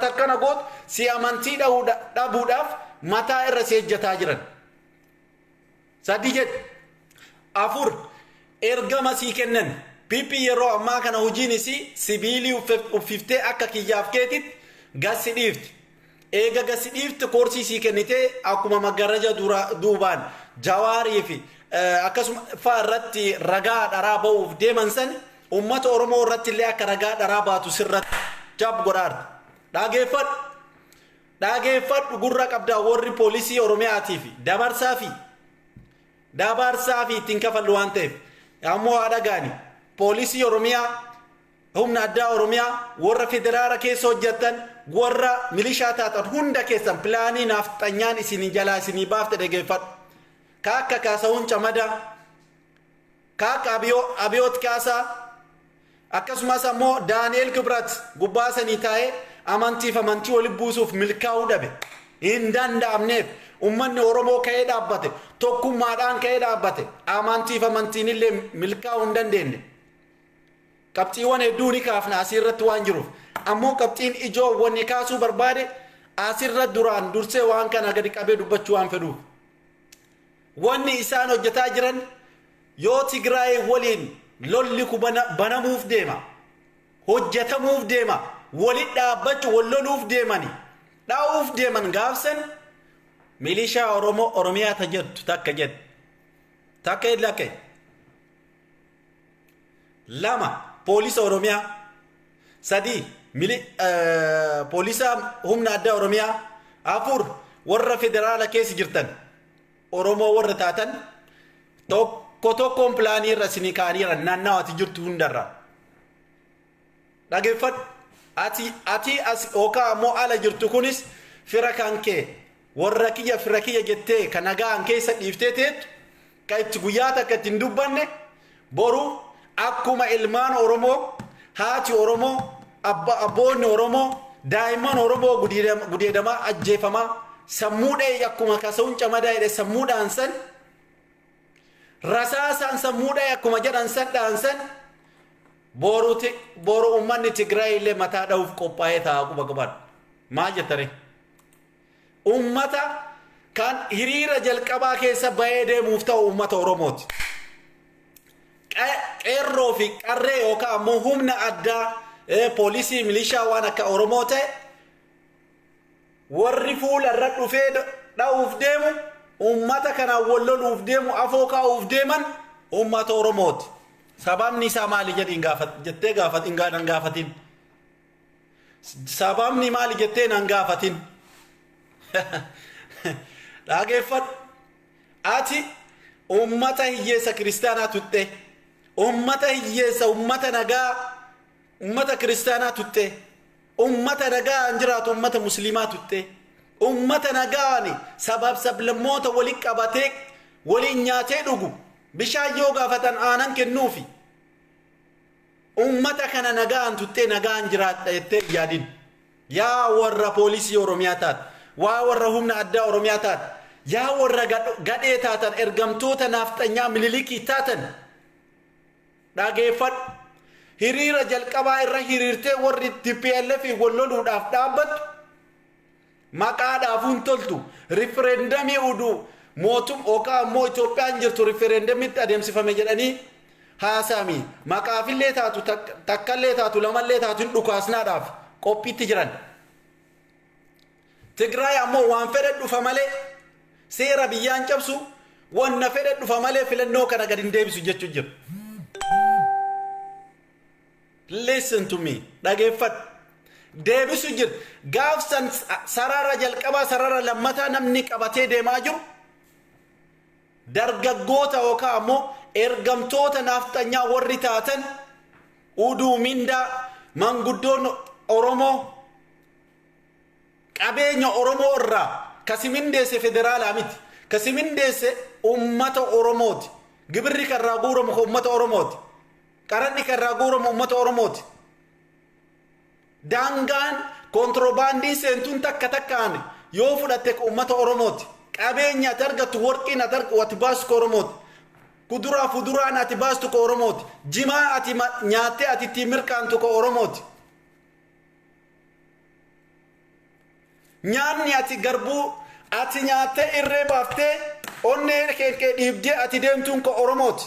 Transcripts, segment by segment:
Akkana gootu si amantii dhabuudhaaf mataa irra si ejjataa jiran. Sadi jedhe. Afur, ergama sii kennan. PP yeroo ammaa kana hojiin isii sibiilii uffiftee akka kiyyaaf keetitti gasi dhiifti. Eega gasi dhiifti, koorsii sii kennitee, akkuma maggaraja duubaan Jawaarii fi akkasuma faa irratti ragaa dharaa ba'uuf deeman san, uummata Oromoo irratti illee akka ragaa dharaa baatu sirratti jab godhaarti. Dhageeffadhu. Dhageeffadhu, gurra qabdaa. Warri poolisii Oromiyaatii fi dabarsaa fi ittiin kafallu waan ta'eef ammoo haa dhagaani. Poolisii Oromiyaa, humna addaa Oromiyaa, warra federaala keessa hojjetan, warra milishaa taatan hunda keessan, pilaanii naafxanyaan isinii jalaa isinii baafte dhageeffadhu. Ka akka Kaasa'uun Camadaa, ka akka Abiyoot Kaasaa, akkasumas ammoo Daani'eel Kibrat gubbaa sanii taa'ee amantiif amantii walitti buusuuf milkaa'uu dhabe. Hin danda'amneef. Ummanni Oromoo ka'ee dhaabbate, tokkummaadhaan ka'ee dhaabbate, amantiif amantiin illee milkaa'uu hin dandeenye. Qabxiiwwan hedduu ni kaafna asirratti waan jiruuf. Ammoo qabxiin ijoo wanni kaasuu barbaade asirra duraan dursee waan kana gadi qabee dubbachuu waan fedhuuf. Wanni isaan hojjetaa jiran, yoo Tigraay waliin lolli ku banamuuf deema. Hojjetamuuf deema. Walit dhaabbachuu, wal loluuf deemani. Dha'uuf deeman gaafsan milishaa Oromoo Oromiyaa ta jettu takka jedhe. Takka lakke. Lama, poolisa Oromiyaa. Sadii, poolisa humna addaa Oromiyaa. Afur, warra federaala keessa jirtan. Oromoo warra taatan tokko tokkoon pilaanii irra isinii kaa'aniira naannawa ati jirtu hundarra. Dhageeffadhu. Ati as yookaan ammoo ala jirtu kunis fira kan kee, warra kiyya, fira kiyya jettee kan nagaan keessa dhiiftee teettu, kan itti guyyaa takka ittiin dubbanne, boru akkuma ilmaan Oromoo, haati Oromoo, abboonni Oromoo, daa'imman Oromoo gudeedamaa, ajjeefamaa, sammuu dha'e, akkuma Kasa'uun Camadaa jedhe, sammuudhaan san rasaasaan sammuu dha'e akkuma jedhan san dhaan san, boru uummanni Tigraay illee mataa dha'uuf qophaa'ee ta'a, quba qabaadhu. Maal jettare? Uummata kan hiriira jalqabaa keessa bahee deemuuf ta'u uummata Oromooti. Qeerroo fi qarree yookaan ammoo humna addaa, poolisii, milishaa waan akka Oromoo ta'e, warri fuula irra dhufee dha'uuf deemu, uummata kanaan wal loluuf deemu, afoo kaa'uuf deeman uummata Oromooti. Sababni isaa maali jedhiin gaafat jettee gaafat nan gaafatin. Sababni maali jettee nan gaafatin. Dhageeffadhu. Ati uummata hiyyeessa kiristaanaa tutte. Uummata hiyyeessa, uummata nagaa, uummata kiristaanaa tutte. Uummata nagaa jiraatu, uummata musliimaa tutte. Uummata nagaan sabaaf sablammoota waliin qabatee waliin nyaatee dhugu, bishaan yoo gaafatan aanan kennuufi. Uummata kana nagaan tuttee nagaan jiraadha jettee yaadin. Yaa warra poolisii Oromiyaa taate, waa warra humna addaa Oromiyaa taate, yaa warra gadhee taatan, ergamtoota naafxanyaa Mililikii taatan, dhageeffadhu. Hiriira jalqabaa irra hiriirtee warri TPLF wal loluudhaaf dhaabbattu maqaadhaaf hin toltu. Rifereendamii uduu mootum yookaan ammoo Itoophiyaan jirtu rifereendamitti adeemsifame jedhanii haasa'ami. Maqaafillee taatu, takkallee taatu, lamallee taatu hin dhukaasnaadhaaf qophiitti jiran. Tigraay ammoo waan fedhe dhufa malee seera biyyaan cabsu, wanna fedhe dhufa malee filannoo kana gad hin deebisu jechuu jiru. Listen to me, dhageeffadhu. Deebisu jira. Gaafsan sarara jalqabaa, sarara lammataa namni qabatee deemaa jiru dargaggoota yookaan ammoo ergamtoota naafxanyaa warri taatan, uduu mindaa manguddoon Oromoo qabeenya Oromoo irraa kasi mindeesse federaalaa miti. Kasi mindeesse ummata Oromooti. Gibirri kan irraa guuramu ummata Oromooti. Qaranni kan irraa guuramu ummata Oromooti. Daangaan kontiroobaandii seentuun takka takkaan yoo fudhatte ummata Oromooti. Qabeenya ati argattu, warqiin ati ati baastu ka Oromooti. Kuduraa fuduraan ati baastu ka Oromooti. Jimaa ati nyaattee ati ittiin mirqaantu ka Oromooti. Nyaanni ati garbuu ati nyaattee irree baaftee onnee kee dhiibdee ati deemtuun ka Oromooti.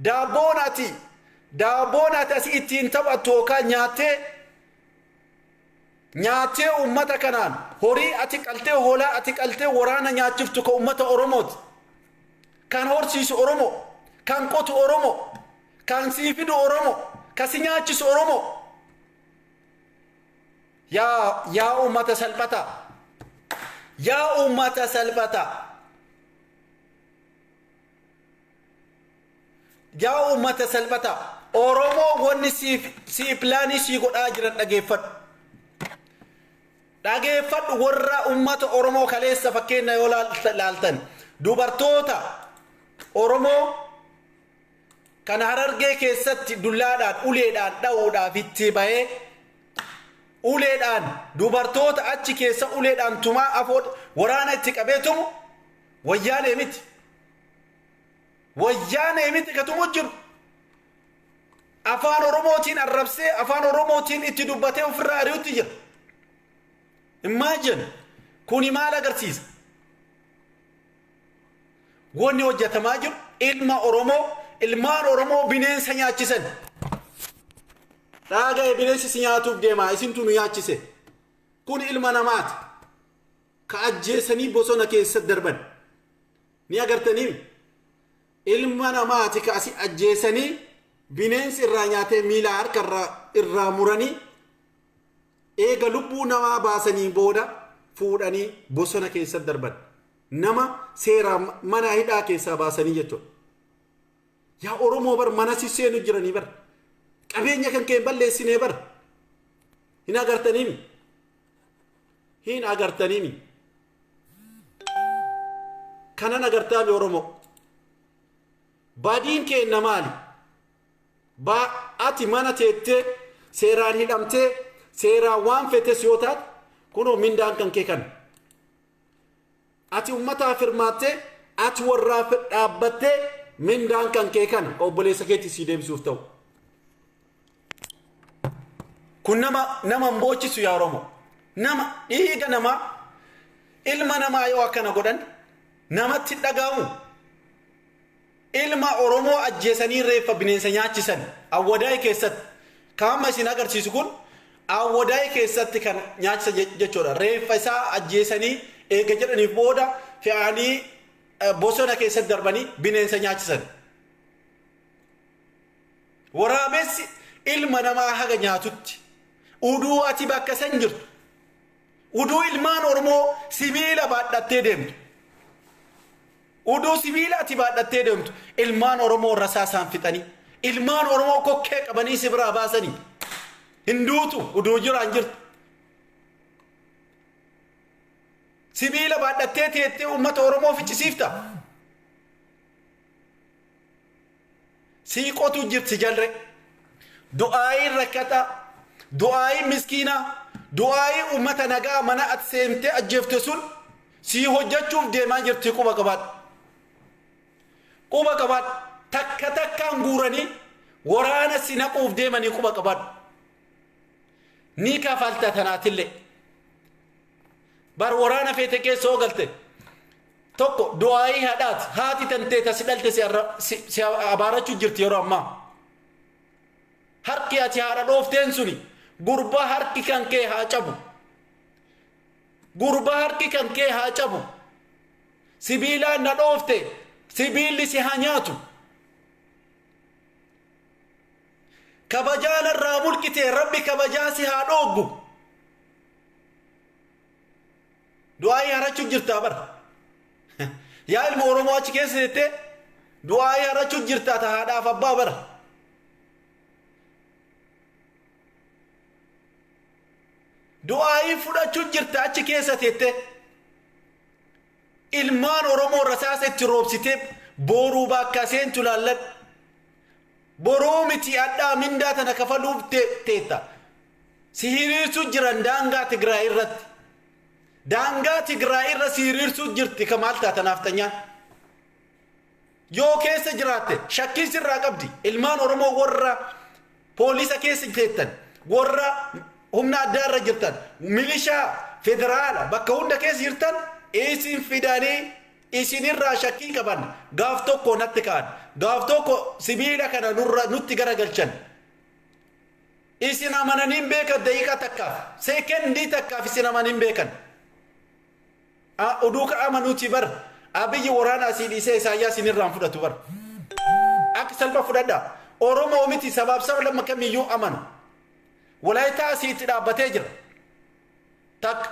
Daabboon ati asii ittiin taphattu yookaan nyaattee uummata kanaan horii ati qaltee, hoolaa ati qaltee waraana nyaachiftu ka uummata Oromooti. Kan horsiisu Oromo, kan qotu Oromo, kan sii fidu Oromo, kan si nyaachisu Oromo. Yaa uummata salphataa. Yaa uummata salphataa. Yaa uummata salphataa. Oromoo wanni sii pilaanii sii godhaa jiran dhageeffadhu. Dhageeffadhu warra uummata Oromoo kaleessa fakkeenya yoo laaltan dubartoota Oromoo kan Harargee keessatti dullaadhaan uleedhaan dha'uudhaaf itti bahee uleedhaan dubartoota achi keessa uleedhaan tumaa afoo waraana itti qabee tumu wayyaanee miti. Wayyaanee miti ka tumu jiru. Afaan Oromootiin arrabsee afaan Oromootiin itti dubbatee ofirraa ari'utti jira. Imagine kuni maal agarsiisa? Wanni hojjetamaa jiru ilma Oromoo, ilmaan Oromoo bineensa nyaachisan. Dhaaga'e bineensi si nyaatuuf deema, isintu nu nyaachise. Kun ilma namaati. Ka ajjeesanii bosona keessa darban. Ni agartanii? Ilma namaati ka asi ajjeesanii bineensi irraa nyaatee miila harka irraa muranii eega lubbuu namaa baasanii booda fuudhanii bosona keessa darban. Nama seera mana hidhaa keessaa baasanii jechuudha. Yaa Oromoo bar mana sisseenu jiranii bar. Qabeenya kan kee balleessinee bar. Hin agartaniimi. Hin agartaniimi. Kanan agartaami Oromoo. Badiin keenna maali? Ati mana teettee seeraan hidhamtee seeraan waan feetes yoo taate kunoo mindaan kan kee kana. Ati uummataaf hirmaattee ati warraaf dhaabbattee mindaan kan kee kana obboleessa keetti sii deebisuuf ta'u. Kun nama hin boochisu yaa Oromoo. Nama dhiiga namaa ilma namaa yoo akkana godhan namatti dhaga'amu. Ilma Oromoo ajjeesanii reeffa bineensa nyaachisan Awwadaay keessatti. Kan isin agarsiisu kun Awwadaay keessatti kan nyaachisan jechuudha. Reeffa isaa ajjeesanii eega jedhaniif booda fe'anii bosona keessatti darbanii bineensa nyaachisan. Waraabessi ilma namaa haga nyaatutti uduu ati bakka san jirtu, uduu ilmaan Oromoo sibiila baadhattee deemtu, uduu sibiila ati baadhattee deemtu ilmaan Oromoo rasaasaan fixanii ilmaan Oromoo kokkee qabanii si biraa baasanii hin duutu uduu jiraan jirtu. Sibiila baadhattee teettee uummata Oromoo ficcisiifta. Sii qotu jirti jalre. Du'aayii rakkataa, du'aayii miskiinaa, du'aayii uummata nagaa mana ati seentee ajjeefte sun sii hojjechuuf deemaa jirti quba qabaadhu. Quba qabaadhu. Takka takkaan guuranii waraana si naquuf deemanii quba qabaadhu. Ni kafalta tanaatillee. Bar waraana feete keessa hoo galte tokko du'aayii haadhaati haati tantee tasi dhalte si abaarachuu jirti yeroo ammaa. Harki ati haadha dhoofteen suni gurbaa harki kan kee haa cabu. Gurbaa harki kan kee haa cabu. Sibiilaan na dhoofte sibiilli si haa nyaatu. Kabajaan irraa mulqite rabbi kabajaa si haa dhooggu. Du'aayii harachuu jirtaa bara. Yaa ilma Oromoo achi keessa jettee du'aayii harachuu jirtaa ta haadhaaf abbaa bara. Du'aayii fudhachuu jirta achi keessa teettee ilmaan Oromoo rasaasa itti roobsitee boruu bakka seentu laalladhu. Boruu miti addaa mindaa tana kafaluuf teetta. Si hiriirsuu jiran daangaa Tigraay irratti. Daangaa Tigraay irra si hiriirsuu jirti ka maal taata naaftanyaan. Yoo keessa jiraatte shakkiin sirraa qabdi. Ilmaan Oromoo warra poolisa keessa teettan, warra humna addaa irra jirtan, milishaa federaala bakka hunda keessa jirtan isin fidanii isinirraa shakkii qaban gaaf tokko natti ka'an, gaaf tokko sibiila kana nutti garagalchan. Isin amananiin beekan daqiiqaa takkaaf, seekendii takkaaf isin amaniin beekan. Oduu ka amanuuti bar Abiyyi waraana asii dhiisee Isaayyaas isinirraan fudhatu bar. Akka salphaa fudhadhaa. Oromoo miti sabaaf saba lama kamiyyuu amanu. Walaayitaa asii itti dhaabbatee jira. Takka.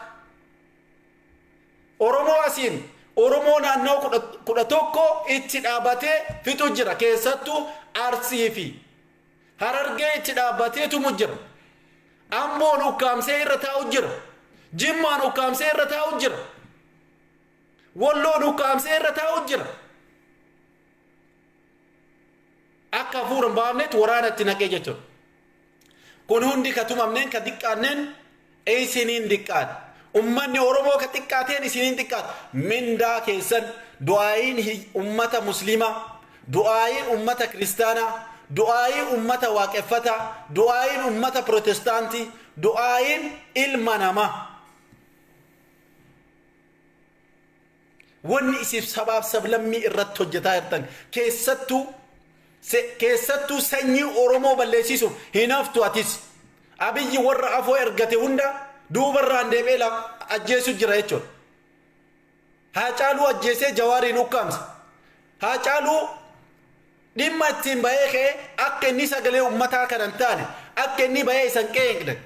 Oromoo asiin Oromoo naannoo 11 itti dhaabbatee fixu jira. Keessattuu Arsii fi Harargee itti dhaabbatee tumu jira. Amboon ukkaamsee irra taa'u jira. Jimmaan ukkaamsee irra taa'u jira. Walloon ukkaamsee irra taa'u jira. Akka hafuura hin baafnetti waraana itti naqee jechuudha. Kun hundi ka tumamneen ka diqqaanneen isiniin diqqaate. Ummanni Oromoo ka xiqqaateen isiniin xiqqaate. Mindaa keessan du'aayiin ummata Musliimaa, du'aayiin ummata Kiristaanaa, du'aayiin ummata Waaqeffataa, du'aayiin ummata Pirotestaantii, du'aayiin ilma namaa. Wanni isin sabaaf sablammii irratti hojjetaa jirtan keessattuu sanyii Oromoo balleessisuuf hin haftu atis. Abiyyi warra afoo ergate hunda duubarraan deebi'ee ajjeesu jira jechuudha. Haacaaluu ajjeesee Jawaariin ukkaamse. Haacaaluu dhimma ittiin bahee ka'ee akka inni sagalee uummataa kana hin taane, akka inni bahee isa hin qeeqne,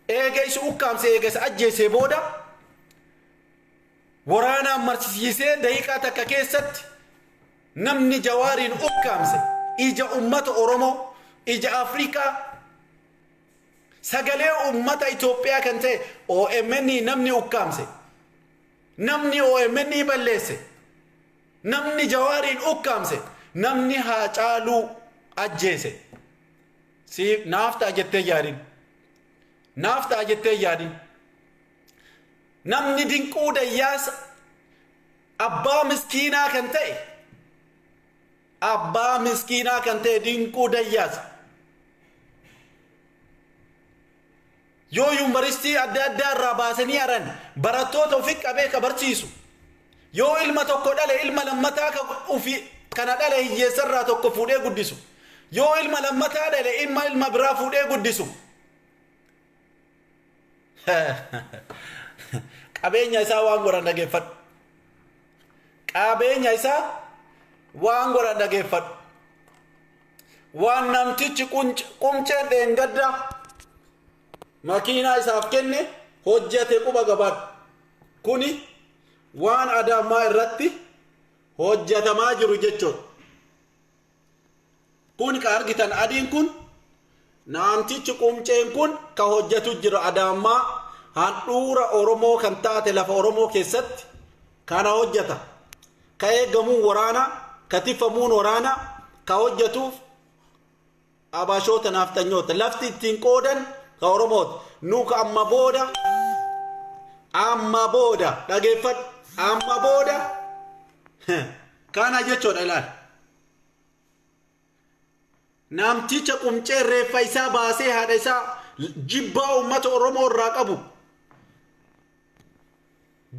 eega isa ukkaamse, eega isa ajjeesee booda waraanaan marsisiisee daqiiqaa takka keessatti namni Jawaariin ukkaamse ija uummata Oromoo, ija Afrikaa, sagalee uummata Itoophiyaa kan ta'e OMN namni ukkaamse, namni OMN balleesse, namni Jawaariin ukkaamse, namni Haacaaluu ajjeese. Siif naaf ta'a jettee yaadin. Naaf ta'a jettee yaadin. Namni Dinquu Dayyaasa abbaa miskiinaa kan ta'e, abbaa miskiinaa kan ta'e Dinquu Dayyaasa. Yoo yuunivarsiitii adda addaa irraa baasanii aran barattoota ofi qabee ka barsiisu. Yoo ilma tokko dhale ilma lammataa ka ofi kana dhale hiyyeessa irraa tokko fuudhee guddisu. Yoo ilma lammataa dhale ilma biraa fuudhee guddisu. Qabeenya isaa waan godhan dhageeffadhu. Qabeenya isaa waan godhan dhageeffadhu. Waan namtichi qumceen dheengadda makiinaa isaaf kenne hojjete quba qabaadhu. Kuni waan Adaamaa irratti hojjetamaa jiru jechuudha. Kun ka argitan adiin kun namtichi qumceen kun ka hojjetu jira Adaamaa handhuura Oromoo kan taate lafa Oromoo keessatti kana hojjeta. Ka eegamuun waraana, ka tiffamuun waraana, ka hojjetuuf abashoota naafxanyoota. Lafti ittiin qoodan ka Oromooti. Nu ka amma booda dhageeffadhu, amma booda kana jechuudha ilaali. Namticha qumcee reeffa isaa baasee haadha isaa jibbaa uummata Oromoo irraa qabu.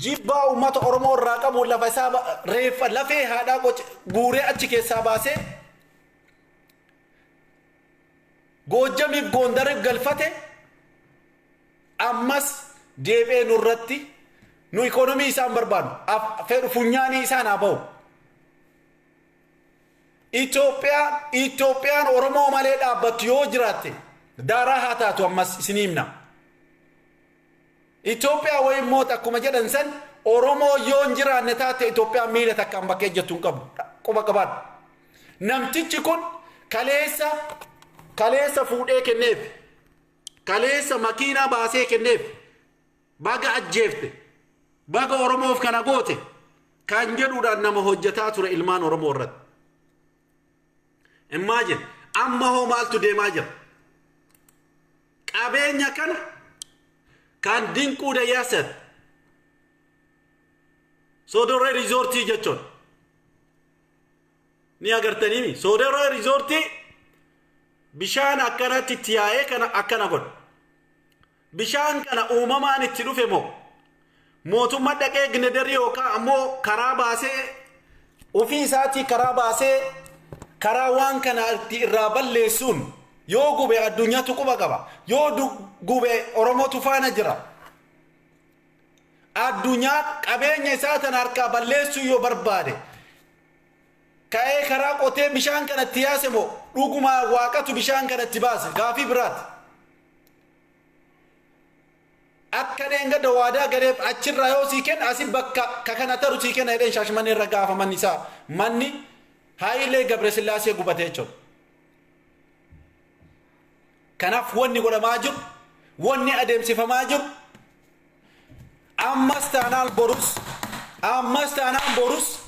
Jibbaa uummata Oromoo irraa qabu lafa isaa reeffa lafee haadhaa guuree achi keessaa baasee Goojjamiif Goondariif galfate ammas deebi'ee nurratti nu ikoonomii isaan barbaadu fedhu funyaanii isaan haa ba'u. Itoophiyaan Oromoo malee dhaabbattu yoo jiraatte daaraa haa taatu ammas isinii himna. Itoophiyaa wayii immoo akkuma jedhan san Oromoo yoo hin jiraanne taate Itoophiyaan miila takkaan bakka ejjettu hin qabu. Quba qabaadhu. Namtichi kun kaleessa fuudhee kenneef, kaleessa makiinaa baasee kenneef, baga ajjeefte, baga Oromoof kana goote kan jedhuudhaan nama hojjetaa ture ilmaan Oromoo irratti. Imagine amma hoo maaltu deemaa jira? Qabeenya kana kan Dinquu Dayyaasat Soodoree Riizoortii jechuudha. Ni agartaniimi Soodoree Riizoortii bishaan akkanatti itti yaa'ee kana akkana godha. Bishaan kana uumamaan itti dhufe moo mootummaa dhaqee ginadarii yookaan ammoo karaa baasee, ofii isaatii karaa baasee, karaa waan kana itti irraa balleessuun? Yoo gube addunyaatu quba qaba, yoo gube Oromootu faana jira. Addunyaa qabeenya isaa tana harkaa balleessuu yoo barbaade, ka'ee karaa qotee bishaan kana itti yaase moo dhugumaa Waaqatu bishaan kana itti baase? Gaafii biraati. Akka dheengadda waadaa galeef achirraa yoo sii kenna, asi bakka ka kana taru sii kenna jedheen, Shaashmannee irra gaafa manni isaa, manni Haayilee Gabresillaasee gubate jechuudha. Kanaaf wanni godhamaa jiru, wanni adeemsifamaa jiru, ammas taanaan borus, ammas taanaan borus,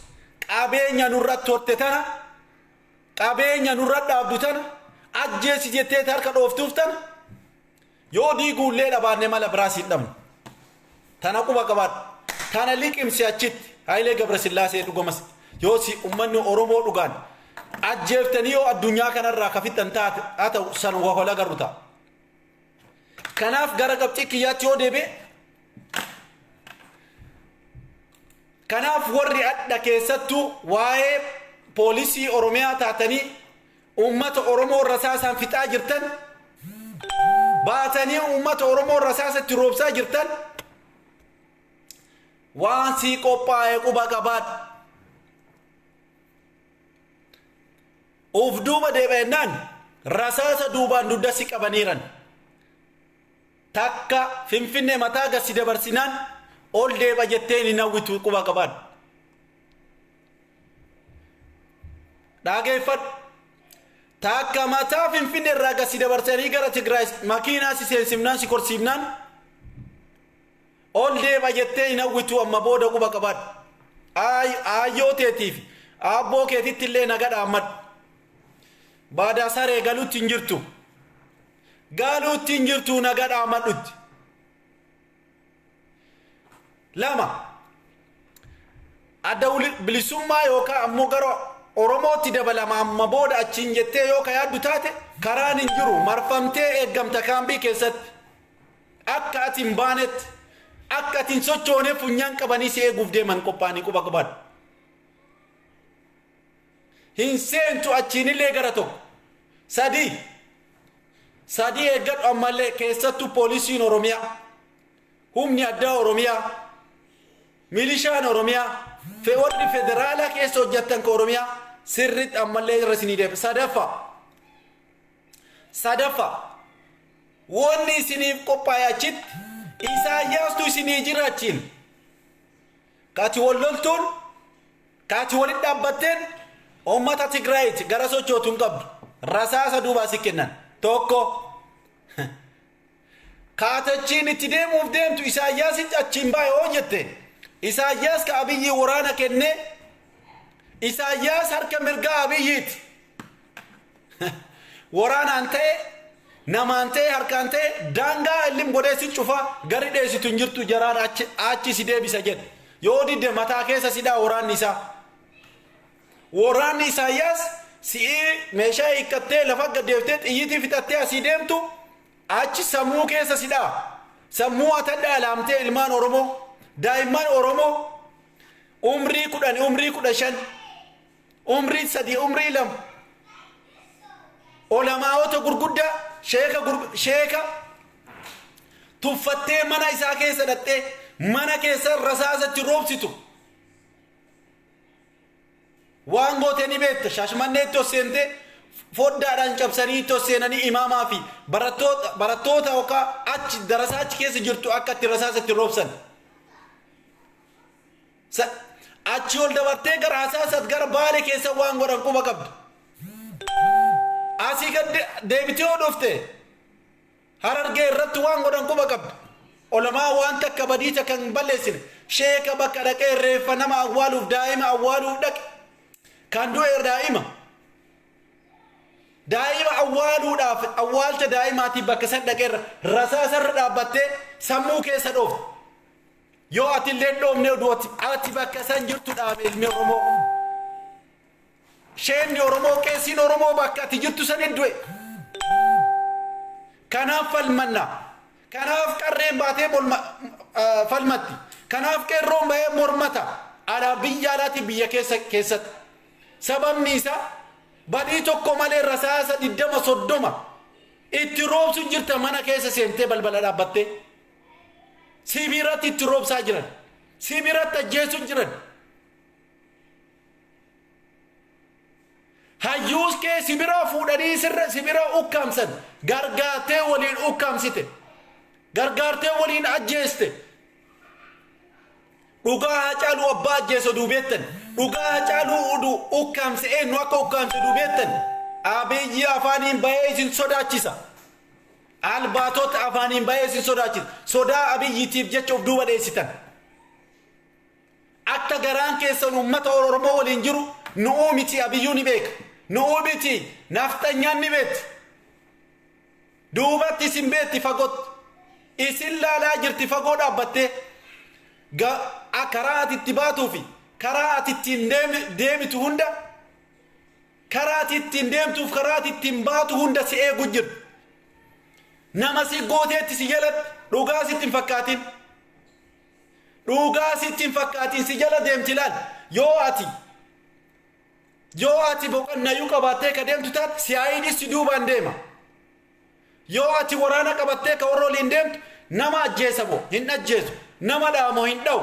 qabeenya nurratti horte tana, qabeenya nurra dhaabdu tana, ajjeesi jettee harka dhooftuuf tana, yoo diiguullee dhabaanne mala biraas hin dhabnu. Tana quba qabaadhu. Tana liqimsi achitti. Haayilee Gabrasillaasee dhugamas yoo si ummanni Oromoo dhugaan ajjeeftanii yoo addunyaa kanarraa ka fixan taate haa ta'u, san wal agarru ta'a. Kanaaf gara qabxii kiyyaatti yoo deebi'e, kanaaf warri adda keessattuu waa'ee poolisii Oromiyaa taatanii uummata Oromoo rasaasaan fixaa jirtan, baatanii uummata Oromoo rasaasa itti roobsaa jirtan, waan sii qophaa'e quba qabaadhu. Uf duuba deebi'ennaan rasaasa duubaan dugda si qabaniiran. Takka Finfinnee mataa gasi dabarsinaan ol deeba jetteen hin hawwitu, quba qabaadhu. Dhaageeffadhu. Takka mataa Finfinnee irraa gasi dabarsanii gara Tigraay makiinaa si seensifnaan, si korsiifnaan, ol deeba jettee hin hawwitu amma booda, quba qabaadhu. Aayyoo teetiif aabboo keetitti illee naga dhaammadhu. Baadaa saree, galuutti hin jirtu. Galuutti hin jirtu, naga dhaammadhutti. Lama, adda bilisummaa yookaan ammoo gara Oromootti dabalama amma booda achiin jettee yoo ka yaaddu taate, karaan hin jiru, marfamtee eeggamta kaambii keessatti. Akka ati hin baanetti, akka ati hin sochoone funyaan qabanii si eeguuf deeman qophaa'anii, quba qabaadhu. Hin seentu achiinillee gara tokko. Sadii. Sadii eeggadhu ammallee, keessattuu poolisiin Oromiyaa, humni addaa Oromiyaa, milishaan Oromiyaa, warri federaalaa keessa hojjettan ka Oromiyaa, sirriitti ammallee irra isinii deema. Sadaffaa. Sadaffaa. Wanni isiniif qophaa'e achitti Isaayyaastu isinii jira achiin. Kaati wal loltuun, kaati walitti dhaabbatteen uummata Tigraayiiti, gara sochootu hin qabdu. Rasaasa duubaa si kennan. Tokko. Kaatachiin itti deemuuf deemtu Isaayyaasitti achiin baay'ee hoo jette. Isaayyaas ka Abiyyi waraana kennee, Isaayyaas harka mirgaa Abiyyiiti. Waraanaan ta'e, namaan ta'e, harkaan ta'e, daangaa illim godhee si cufa, gari dheessitu hin jirtu, jaraan achi achi si deebisa jedhe. Yoo didde mataa keessa sidhaa waraanni isaa. Waraanni Isaayyaas si'ii meeshaa hiikkattee lafa gaddeeftee xiyyiitii fixattee asii deemtu achi sammuu keessa sidhaa. Sammuu atadhaa laamtee ilmaan Oromoo, daa'imman Oromoo umrii 10, umrii 15, umrii 3, umrii 2, olamaa'ota gurguddaa, sheeka sheeka tuffattee mana isaa keessa dhattee mana keessa rasaasatti roobsitu. Waan goote ni beekta. Shaashmanneetti ol seentee foddaadhaan cabsanii itti ol seenanii imaamaa fi barattoota yookaan achi darasaa achi keessa jirtu akka itti rasaasatti roobsan. Achi ol dabartee gara Hasaasat, gara Baalee keessa waan godhan quba qabdu. Asii gad deebitee yoo dhufte Harargee irratti waan godhan quba qabdu. Olamaa waan takka badii takka hin balleessine. Sheeka bakka dhaqee reeffa nama awwaaluuf, daa'ima awwaaluuf dhaqe. Kan du'e daa'ima. Daa'ima awwaaluudhaaf, awwaalcha daa'imaatiif bakka san dhaqeerra rasaasarra dhaabbattee sammuu keessa dhoofte. Yoo ati illee dhoofne oduu ati bakka san jirtu dhaame ilmi Oromoo. Sheenni Oromoo, qeessiin Oromoo bakka ati jirtu san du'e. Kanaaf falmanna. Kanaaf qarreen baatee falmatti. Kanaaf qeerroon bahee mormata. Alaa biyya alaati biyya keessatti. Sababni isaa badii tokko malee rasaasa 20 30 itti roobsu jirta mana keessa seentee balbala dhaabbattee. Sibiirratti itti roobsaa jiran. Sibiirratti ajjeesuu jiran. Hayyuus kee sibira fuudhanii sirra sibira ukkaamsan gargaartee waliin ukkaamsite. Gargaartee waliin ajjeeste. Dhugaa Haacaaluu abbaa ajjeese duubeettan. Dhugaa Haacaaluu uduu ukkaamse eenyu akka ukkaamse duubeettan. Abiyyi afaaniin bahee isin sodaachisa. Albaatota afaaniin bahee isin sodaachisa. Sodaa Abiyyiitiif jecha of duuba dheessitan. Akka garaan keessan uummata Oromoo waliin jiru nu'uu miti Abiyyuu ni beeka. Nu'uu miti nafxanyaan ni beekti. Duubatti isin beekti fagootti. Isin laalaa jirti fagoo dhaabbattee. Karaa ati itti baatuu fi karaa ati ittiin deemitu hunda karaa ati ittiin deemtuuf karaa ati ittiin baatu hunda si eegu jirti. Nama si gooteetti si jalatti dhugaa sitti hin fakkaatin. Dhugaa sitti hin fakkaatin si jala deemti laal. Yoo ati boqonnayyuu qabaattee ka deemtu taate si'aayinis si duubaan deema. Yoo ati waraana qabattee ka warra waliin deemtu nama ajjeesa moo hin ajjeesu, nama dhaamoo hin dha'u.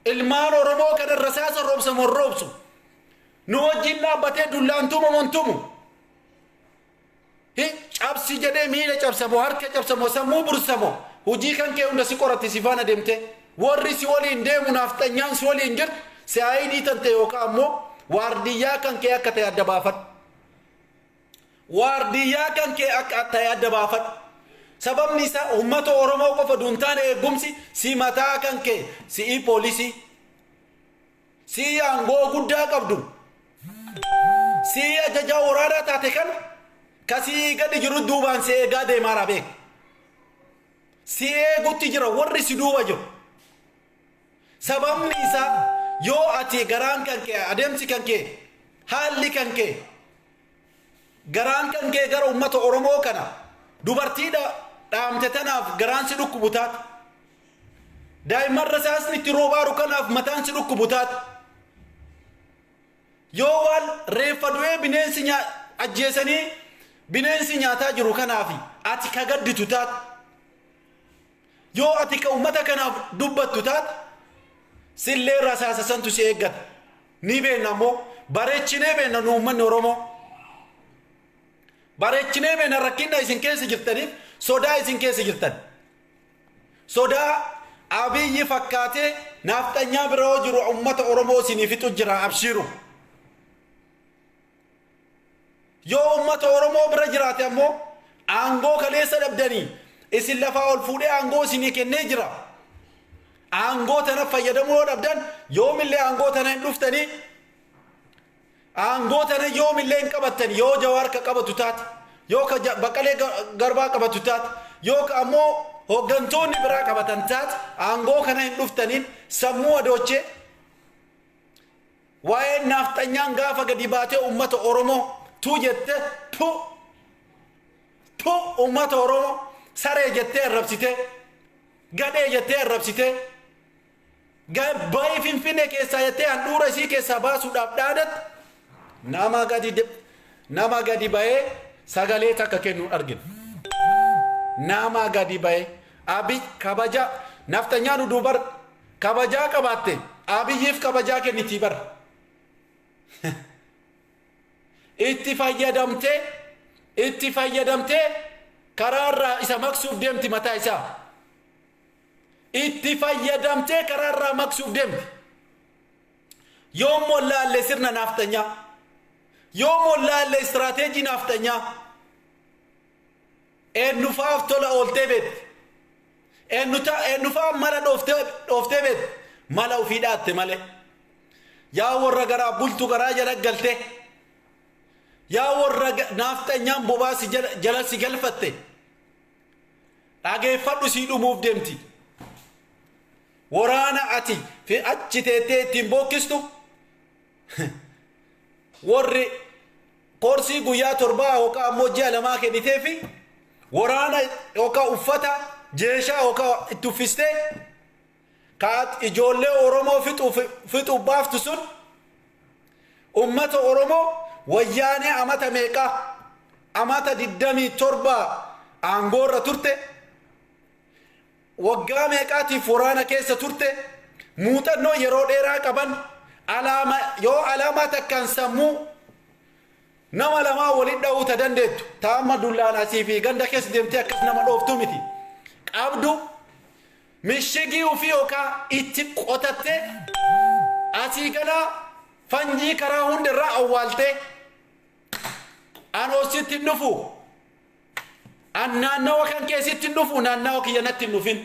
Ilmaan Oromoo kana rasaasa roobsa moo hin roobsu. Nu wajjin dhaabbatee dullaan tumu moo hin tumu. Cabsi jedhee miila cabsa moo harka cabsa moo sammuu bursa moo hojii kan kee hunda si qoratti si faana deemte. Warri si waliin deemu nafxanyaan si waliin jirtu si'aayidii tan ta'e yookaan ammoo waardiyyaa kan kee akka ta'e adda baafadhu. Waardiyyaa kan kee akka ta'e adda baafadhu. Sababni isaa uummata Oromoo qofa duuntaan eegumsi si mataa kan kee si'ii poolisii si'ii aangoo guddaa qabdu si'ii ajajaa waraanaa taate kana kasii gadi jiru duubaan si eegaa deemaa beek. Si eegutti jira warri si duuba jiru. Sababni isaa yoo ati garaan kan kee adeemsi kan kee haalli kan kee garaan kan kee gara uummata Oromoo kana dubartii dhaamte tanaaf garaan si dhukkubu taate. Daa'imman rasaasni itti roobaaru kanaaf mataan si dhukkubu taate. Yoo waan reeffa du'ee bineensi ajjeesanii bineensi nyaataa jiru kanaaf ati ka gadditu taate. Yoo ati ka uummata kanaaf dubbattu taate sillee rasaasa santu si eeggata. Ni beekna ammoo bareechinee beekna nu uummanni Oromoo. Bareechinee beekna rakkina isin keessa jirtaniif sodaa isin keessa jirtan. Sodaa Abiyyi fakkaatee nafxanyaa biroo jiru uummata Oromoo isinii fixu jira abshiiru. Yoo uummata Oromoo bira jiraate ammoo aangoo kaleessa dhabdanii isin lafaa ol fuudhee aangoo isinii kennee jira. Aangoo tana fayyadamuu yoo dhabdan yoomillee aangoo tana hin dhuftanii aangoo tana yoomillee hin qabattan yoo Jawaar ka qabatu taate yoo ka Baqqalee Garbaa qabatu taate yoo ka ammoo hooggantoonni biraa qabatan taate aangoo kana hin dhuftaniin sammuu adoochee waa'ee nafxanyaan gaafa gadi baatee uummata Oromoo tuu jette tu tu uummata Oromoo saree jettee arrabsitee gadhee jettee arrabsitee baay'ee Finfinnee keessaa jettee handhuura isii keessaa baasuudhaaf dhaadatte nama gadi bahee sagalee takka kennuun argina. Nama gadi bahee Abiy kabaja nafxanyaan uduu bar kabajaa qabaatte Abiyyiif kabajaa kennitii bar. Itti fayyadamtee karaarraa isa maqsuuf deemti mataa isaa. Itti fayyadamtee karaarraa maqsuuf deemti. Yoom wallaalle sirna nafxanyaa? Yoom wallaalle istiraateejii nafxanyaa? Eenyufaaf tola ooltee beekti? Eenyufaaf mala dhooftee beekti? Mala ofii dhaatte malee. Yaa warra garaa bultu garaa jala galte. Yaa warra nafxanyaan bobaa si jala si galfatte. Dhageeffadhu sii dhumuuf deemti. Waraana ati fi achi teettee ittiin bookkistu warri koorsii guyyaa 7 yookaan ammoo ji'a 2 kennitee fi Waraana yookaan uffata jeeshaa yookaan itti uffistee kaat ijoollee Oromoo fixuuf baaftu sun ummata Oromoo wayyaanee amata meeqa amata 27 aangoorra turte waggaa meeqaatiif waraana keessa turte muuxannoo yeroo dheeraa qaban alaama yoo alaamaa takkaan sammuu nama lamaa waliin dha'uu ta dandeettu taama dullaan asii fi ganda keessa deemtee akkas nama dhooftuu miti qabdu mishigii ofii yookaan itti qotattee asii galaa fanjii karaa hundarraa awwaaltee an ositti hin dhufu an naannawa kan keessatti hin dhufu naannawa kiyya natti hin dhufin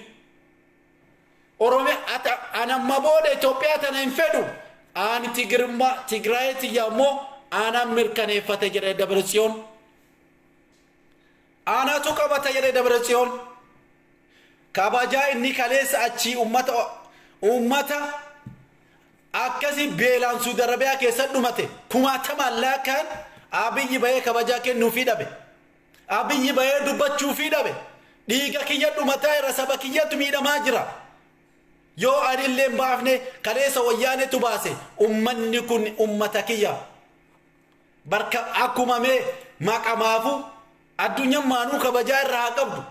Oromiyaa an amma booda Itoophiyaa tana hin fedhu ani Tigirma Tigraay tiyya ammoo aanaan mirkaneeffate jedhe Dabratsiyoon. Aanatu qabata jedhe Dabratsiyoon. Kabajaa inni kaleessa achii ummata akkasi beelaan Suudi Arabiyaa keessa dhumate kumaatamaan laakkaan Abiyyi bahee kabajaa kennuufii dhabe. Abiyyi bahee dubbachuufii dhabe. Dhiiga kiyya dhumataa irra saba kiyyatu miidhamaa jira. Yoo anillee hin baafne kaleessa wayyaanetu baase ummanni kun ummata kiyya. Barka akkuma mee maqamaafu addunyaan maanuu kabajaa irraa haa qabdu.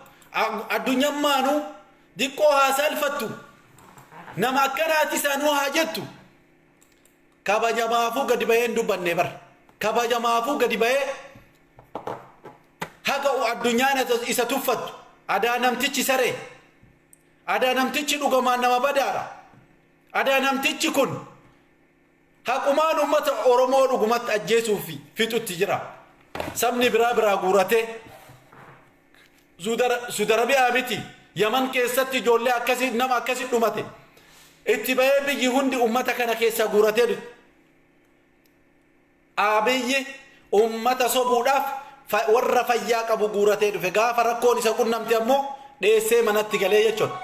Addunyaan maanuu diqqoo haa salfattu. Nama akkanaati isaanuu haa jettu. Kabajamaafuu gadi bahee hin dubbanne bara. Kabajamaafuu gadi bahee haga addunyaan isa tuffattu. Adaa namtichi saree. Adaa namtichi dhugamaan nama badaadha. Adaa namtichi kun haqumaan uummata Oromoo dhugumatti ajjeesuu fi fixutti jira. Sabni biraa biraa guuratee Suudi Arabiyaa miti Yaman keessatti ijoollee akkasii nama akkasii dhumate. Itti bahee biyyi hundi uummata kana keessaa guuratee dhufe. Abiyyi uummata sobuudhaaf warra fayyaa qabu guuratee dhufe. Gaafa rakkoon isa qunnamte ammoo dheessee manatti galee jechuudha.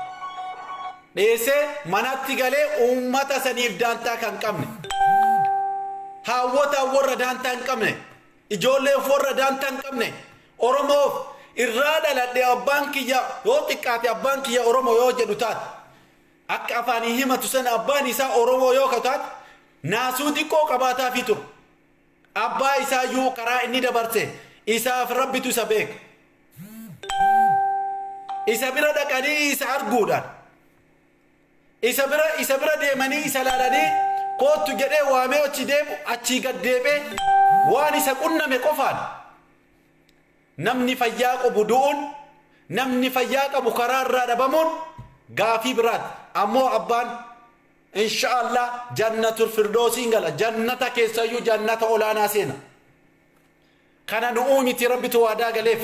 Dheessee manatti galee uummata saniif daantaa kan qabne. Haawwotaaf warra daantaa hin qabne. Ijoolleef warra daantaa hin qabne. Oromoof irraa dhaladhe abbaan kiyya yoo xiqqaate abbaan kiyya Oromoo yoo jedhu taate. Akka afaanii himatu sana abbaan isaa Oromoo yoo taate naasuu xiqqoo qabaataafii ture. Abbaa isaa iyyuu karaa inni dabarse isaaf rabbitu isa beeka. Isa bira dhaqanii isa arguudhaan isa bira deemanii isa laalanii koottu jedhee waamee achi deemu achii gad deebee waan isa qunname qofaan namni fayyaa qabu du'uun namni fayyaa qabu karaa irraa dhabamuun gaafii biraati. Ammoo abbaan inshaallah jannatul firdoosiin gala jannata keessayyuu jannata olaanaa seena. Kana nu'uu miti rabbitu waadaa galeef.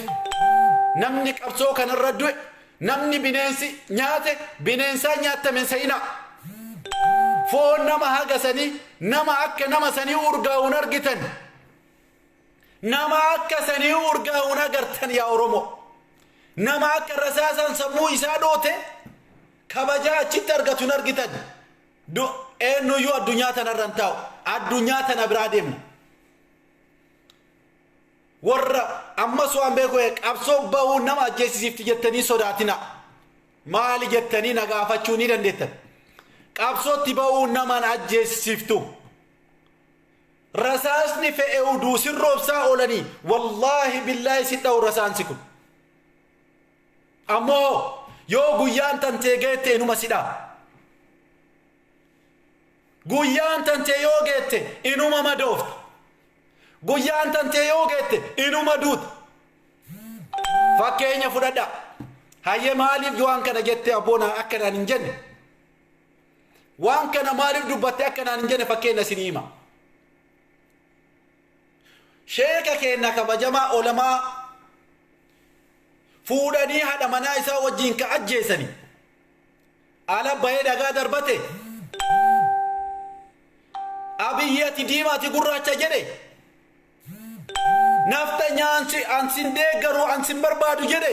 Namni qabsoo kanarra du'e namni bineensi nyaate bineensaa nyaattame sa'ina. Foon nama haga sanii nama akka nama sanii urgaa'uun argitan. Nama akka sanii urgaa'uun agartan yaa Oromoo. Nama akka rasaasan sammuu isaa dhoote kabajaa achitti argatu hin argitan. Eenyuyyuu addunyaa tanarra hin taa'u. Addunyaa tana biraa deemna. Warra ammas waan beeku qabsoo bahuu nama ajjeesisiifti jettanii sodaatina. Maali jettanii na gaafachuu ni dandeettan. Qabsootti bahuu naman ajjeesisiiftu. Rasaasni fe'ee uduu sirroobsaa oolanii wallaahi billaahi si dha'u rasaansi kun. Ammoo yoo guyyaan tantee geette inuma si dha'a. Guyyaan tantee yoo geette inuma madoofta. Guyyaan tantee yoo geette inuma duuta. Fakkeenya fudhadha. Hayyee maaliif waan kana jette abboona akkanaan hin jenne? Waan kana maaliif dubbatte akkanaan hin jenne fakkeenya isinii hima. Sheeka keenya kabajamaa olamaa fuudhanii haadha manaa isaa wajjin ka ajjeesanii ala bahee dhagaa darbate Abiyyi ati diimaa ati gurraacha jedhe nafta nyaansi ansin deeggaru ansin barbaadu jedhe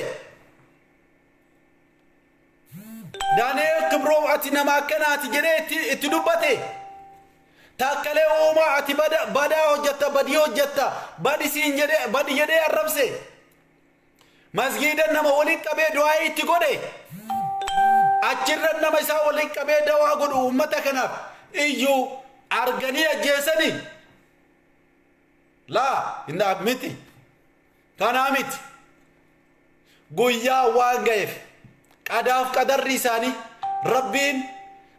Daani'eel Kibroo ati nama akkanaati jedhee itti dubbate. Taakkalee Uumaa ati badaa hojjetta badii hojjetta badi siin jedhee badi jedhee arrabse. Masgiida nama waliin qabee du'aa itti godhe. Achirra nama isaa waliin qabee dawaa godhu uummata kanaaf iyyuu arganii ajjeesanii. Laa hin miti. Kanaa miti. Guyyaa waan ga'eef qadaaf qadarri isaanii Rabbiin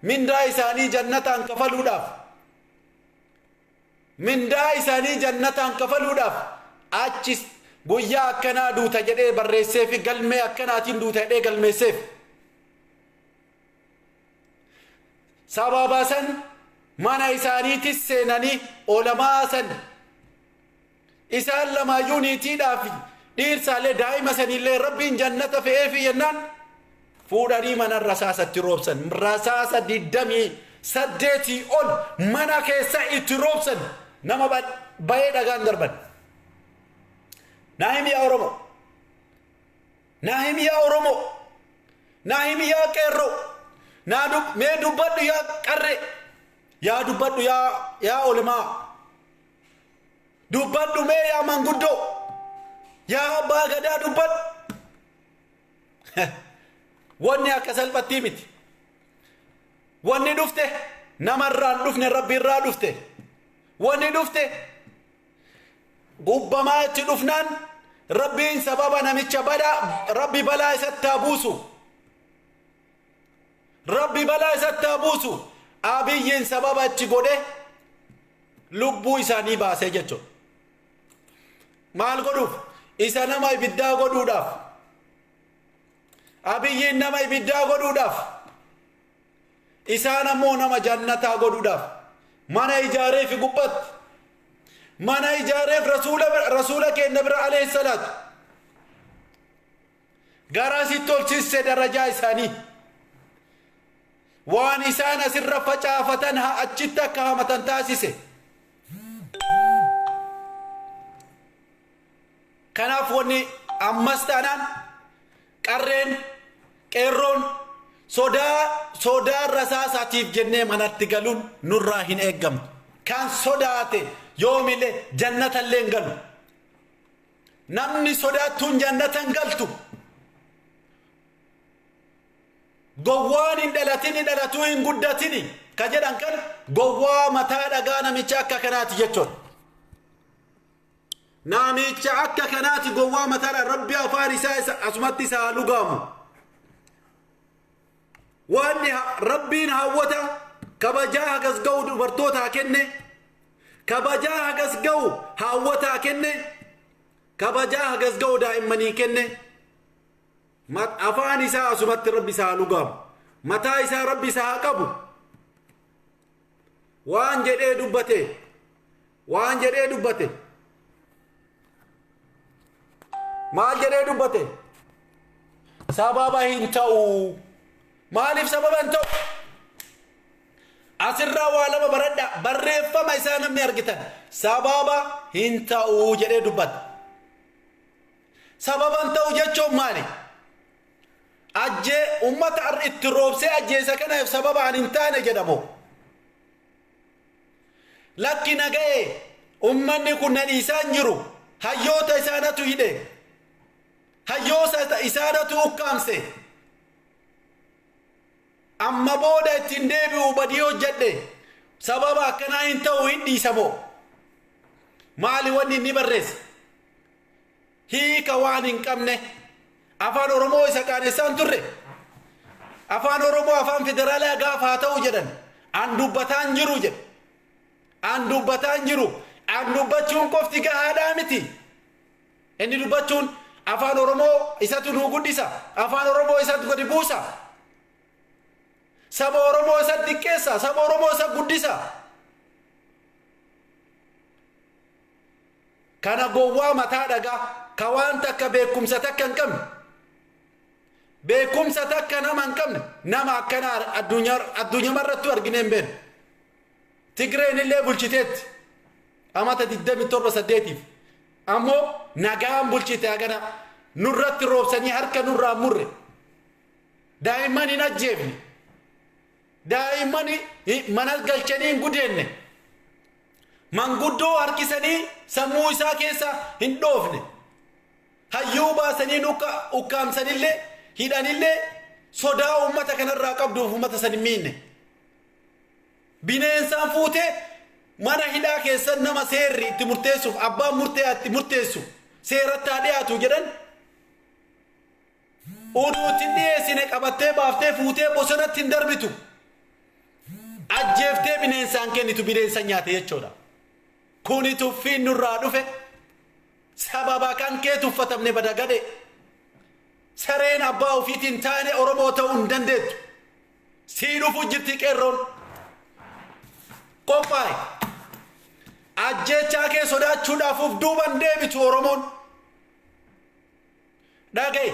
mindaa isaanii jannataan kafaluudhaaf mindaa isaanii jannataan kafaluudhaaf achi guyyaa akkanaa duuta jedhee barreesseef galmee akkanaatiin duuta jedhee galmeesseef. Sababa san mana isaaniitis seenanii olamaa san isaan lamaayyuu niitiidhaaf dhiirsaallee daa'ima sanillee Rabbiin jannata fe'eefi jennaan fuudhanii mana rasaasatti roobsan. Rasaasa 28 ol mana keessa itti roobsan nama bayee dhagaan darban. Naa himi yaa Oromoo. Naa himi yaa Oromoo. Naa himi yaa Qeerroo. Naa mee dubbadhu yaa Qarree. Yaa dubbadhu yaa Olmaa. Dubbadhu mee yaa Manguddoo. Yaa Abbaa Gadaa dubbadhu. Wanni akka salphattii miti. Wanni dhufte namarraan dhufne Rabbiirraa dhufte. Wanni dhufte gubbamaa itti dhufnaan Rabbiin sababa namicha badaa Rabbi balaa isatti haa buusu. Rabbi balaa isatti haa buusu. Abiyyiin sababa itti godhe lubbuu isaanii baasee jechuudha. Maal godhuuf? Isa nama ibiddaa godhuudhaaf. Abiyyiin nama ibiddaa godhuudhaaf. Isaan ammoo nama jannataa godhuudhaaf. Mana ijaareef gubbatti. Mana ijaareef rasuula keenya bira alayhi salaatu. Garaa sitti tolchisse darajaa isaanii. Waan isaan asirra facaafatan achitti akka hamatan taasise. Kanaaf wanni ammas taanaan qarreen qeerroon sodaa rasaasaatiif jennee manatti galuun nurraa hin eeggamtu. Kan sodaate yoomillee jannatallee hin galu. Namni sodaattuun jannata hin galtu. Gowwaan hin dhalatini dhalatuu hin guddatini ka jedhan kan gowwaa mataa dhagaa namicha akka kanaati jechuudha. Namicha akka kanaati gowwaa mataadha Rabbi afaan isaa asumatti isaa lugaamu. Waan Rabbiin hawwata kabajaa hagas ga'u dubartootaa kenne, kabajaa hagas ga'u hawwataa kenne, kabajaa hagas ga'u daa'immanii kenne. Afaan isaa asumatti Rabbi isaa lugaamu. Mataa isaa Rabbi isaa haa qabu. Waan jedhee dubbate. Waan jedhee dubbate. Maal jedhee dubbate? Sababa hin ta'u. Maaliif sababa hin ta'u? Asirraa waa lama baradha. Barreeffama isaa namni argitan. Sababa hin ta'u jedhee dubbate. Sababa hin ta'u jechuun maali? Ajjee uummata itti roobsee ajjeesa kanaaf sababa an hin taane jedhamu. Lakki naga'ee uummanni kun na dhiisaa hin jiru. Hayyoota isaanatu hidhe. Hayyoota isaanatu ukkaamse. Amma booda ittiin deebi'u badii hojjedhe. Sababa akkanaa hin ta'u hin dhiisamoo. Maali wanni inni barreesse? Hiika waan hin qabne. Afaan Oromoo isa qaanessaan turre. Afaan Oromoo afaan federaalaa gaafa haa ta'u jedhan. An dubbataan jiru jedhe. An dubbataan jiru. An dubbachuun qofti gahaadhaa miti. Inni dubbachuun afaan Oromoo isatu nuu guddisa. Afaan Oromoo isatu gadi buusa. Saba Oromoo isa xiqqeessa. Saba Oromoo isa guddisa. Kana gowwaa mataa dhagaa ka waan takka beekumsa takka hin qabne. Beekumsa takka nama hin qabne nama akkanaa addunyamarrattuu arginee hin beeknu. Tigreen illee bulchiteetti amata 27 ammoo nagaan bulchite hagana nurratti roobsanii harka nurraa murre. Daa'imman hin ajjeefne. Daa'imman mana galchanii hin gudeenne. Manguddoo harkisanii sammuu isaa keessa hin dhoofne. Hayyuu baasanii ukkaamsanillee hidhanillee sodaa uummata kanarraa qabduuf uummata san hin miinne. Bineensaan fuutee mana hidhaa keessan nama seerri itti murteessuuf abbaan murtee itti murteessu seeratti haa dhiyaatu jedhan uduutti dhiyeessine qabattee baaftee fuutee bosonatti hin darbitu. Ajjeeftee bineensaan kennitu bineensa nyaate jechuudha. Kuni tuffiin nurraa dhufe sababa kan kee tuffatamne bada gade. Sareen abbaa ofiitiin taane Oromoo ta'uu hin dandeettu. Sii dhufu jirti qeerroon. Qophaa'e. Ajjeechaa kee sodaachuudhaaf of duuban deebitu Oromoon. Dhaga'i.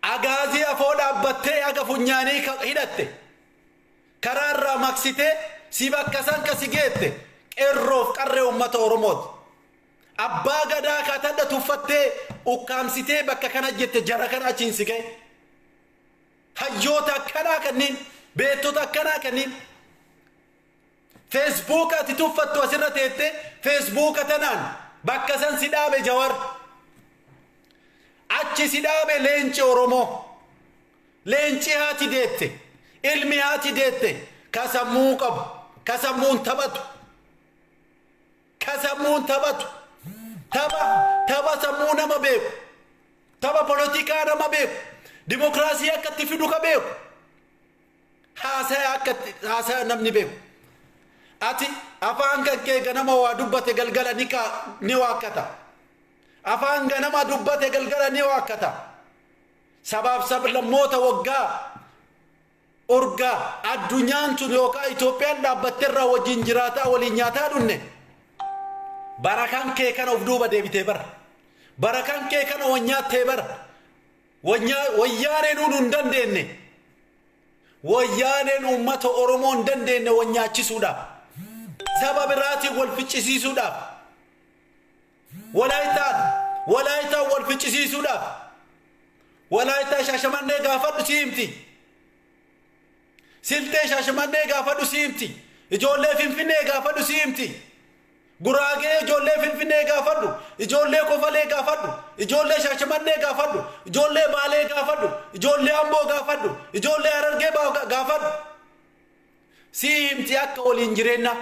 Agaazii afoo dhaabbattee haga funyaanii hidhatte. Karaa irraa maqsitee si bakka san kasi geette qeerroof qarree uummata Oromooti. Abbaa gadaa kaatadha tuffattee ukkaamsitee bakka kana jette jara kana achiin si ga'e. Hayyoota akkanaa kanneen beektota akkanaa kanneen feesbuuka ati tuffattu asirra teette feesbuuka tanaan bakka san si dhaabe Jawar. Achi si dhaabe leenci Oromoo. Leenci haati deette. Ilmi haati deette ka sammuu qabu ka sammuun taphatu ka sammuun taphatu tapha sammuu nama beeku tapha polotikaa nama beeku dimokiraasii akka itti fidu ka beeku haasaya akka haasaya namni beeku. Ati afaan kan kee ganama waa dubbate galgala ni waakkata. Afaan ganama dubbate galgala ni waakkata. Sabaaf sablammoota waggaa urgaa addunyaan tun yookaan Itoophiyaan dhaabbatteerraa wajjin jiraataa waliin nyaataa dhunne. Barakaan kee kana of duuba deebitee bara. Barakaan kee kana wanyaattee bara. Wayyaaneen uuduu hin dandeenye. Wayyaaneen uummata Oromoo hin dandeenye wanyaachisuudhaaf. Saba biraatiin wal ficcisiisuudhaaf. Walaayitaan wal ficcisiisuudhaaf. Walaayitaa Shaashamannee gaafadhu si himti. Siltee Shaashamannee gaafadhu si himti. Ijoollee Finfinnee gaafadhu si himti. Guraagee ijoollee Finfinnee gaafadhu. Ijoollee Kofalee gaafadhu. Ijoollee Shaashamannee gaafadhu. Ijoollee Baalee gaafadhu. Ijoollee Amboo gaafadhu. Ijoollee Harargee gaafadhu. Si himti akka waliin jireenya.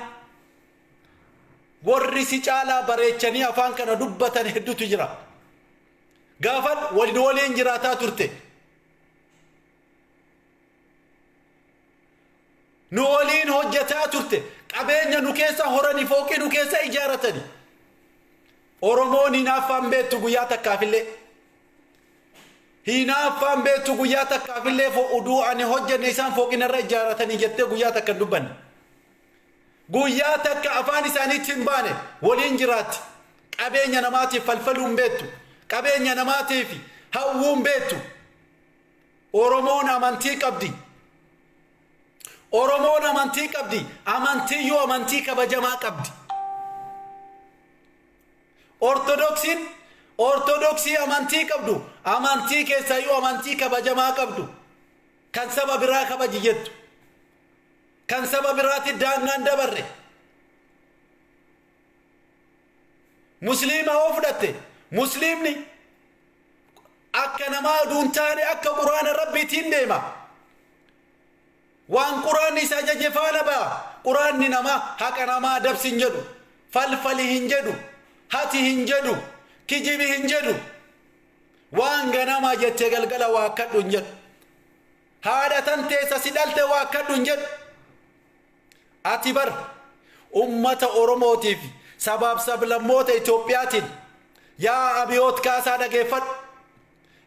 Warri si caalaa bareechanii afaan kana dubbatan hedduutu jira. Gaafadhu waliin jiraataa turte. Nu waliin hojjetaa turte. Qabeenya nu keessa horanii fooqii nu keessa ijaaratani. Oromoon hinaaffaan beektu guyyaa takkaafillee. Hinaaffaan beektu guyyaa takkaafillee oduu ani hojjenne isaan fooqinarra ijaaratanii jettee guyyaa takka hin dubbanne. Guyyaa takka afaan isaaniitti hin baane waliin jiraatti. Qabeenya namaatiif falfaluu hin beektu. Qabeenya namaatiif hawwuu hin beektu. Oromoon amantii qabdi. Oromoon amantii qabdi. Amantiyyuu amantii kabajamaa qabdi. Ortodoksiin Ortodoksii amantii qabdu. Amantii keessaayyuu amantii kabajamaa qabdu. Kan saba biraa kabaji jettu. Kan saba biraatti daangaan dabarre. Musliima hoo fudhatte. Musliimni akka namaa oduun taane akka quraana rabbiitiin deema. Waan quraanni isa ajaje faana ba'a. Quraanni namaa haqa namaa dabsi hin jedhu. Falfali hin jedhu. Hati hin jedhu. Kijibi hin jedhu. Waan ganamaa jettee galgala waakkadhu hin jedhu. Haadha tan teessa si dhalte waakkadhu hin jedhu. Ati bar ummata Oromootiif sabaaf sablammoota Itoophiyaatiin yaa abiyoot kaasaa dhageeffadhu.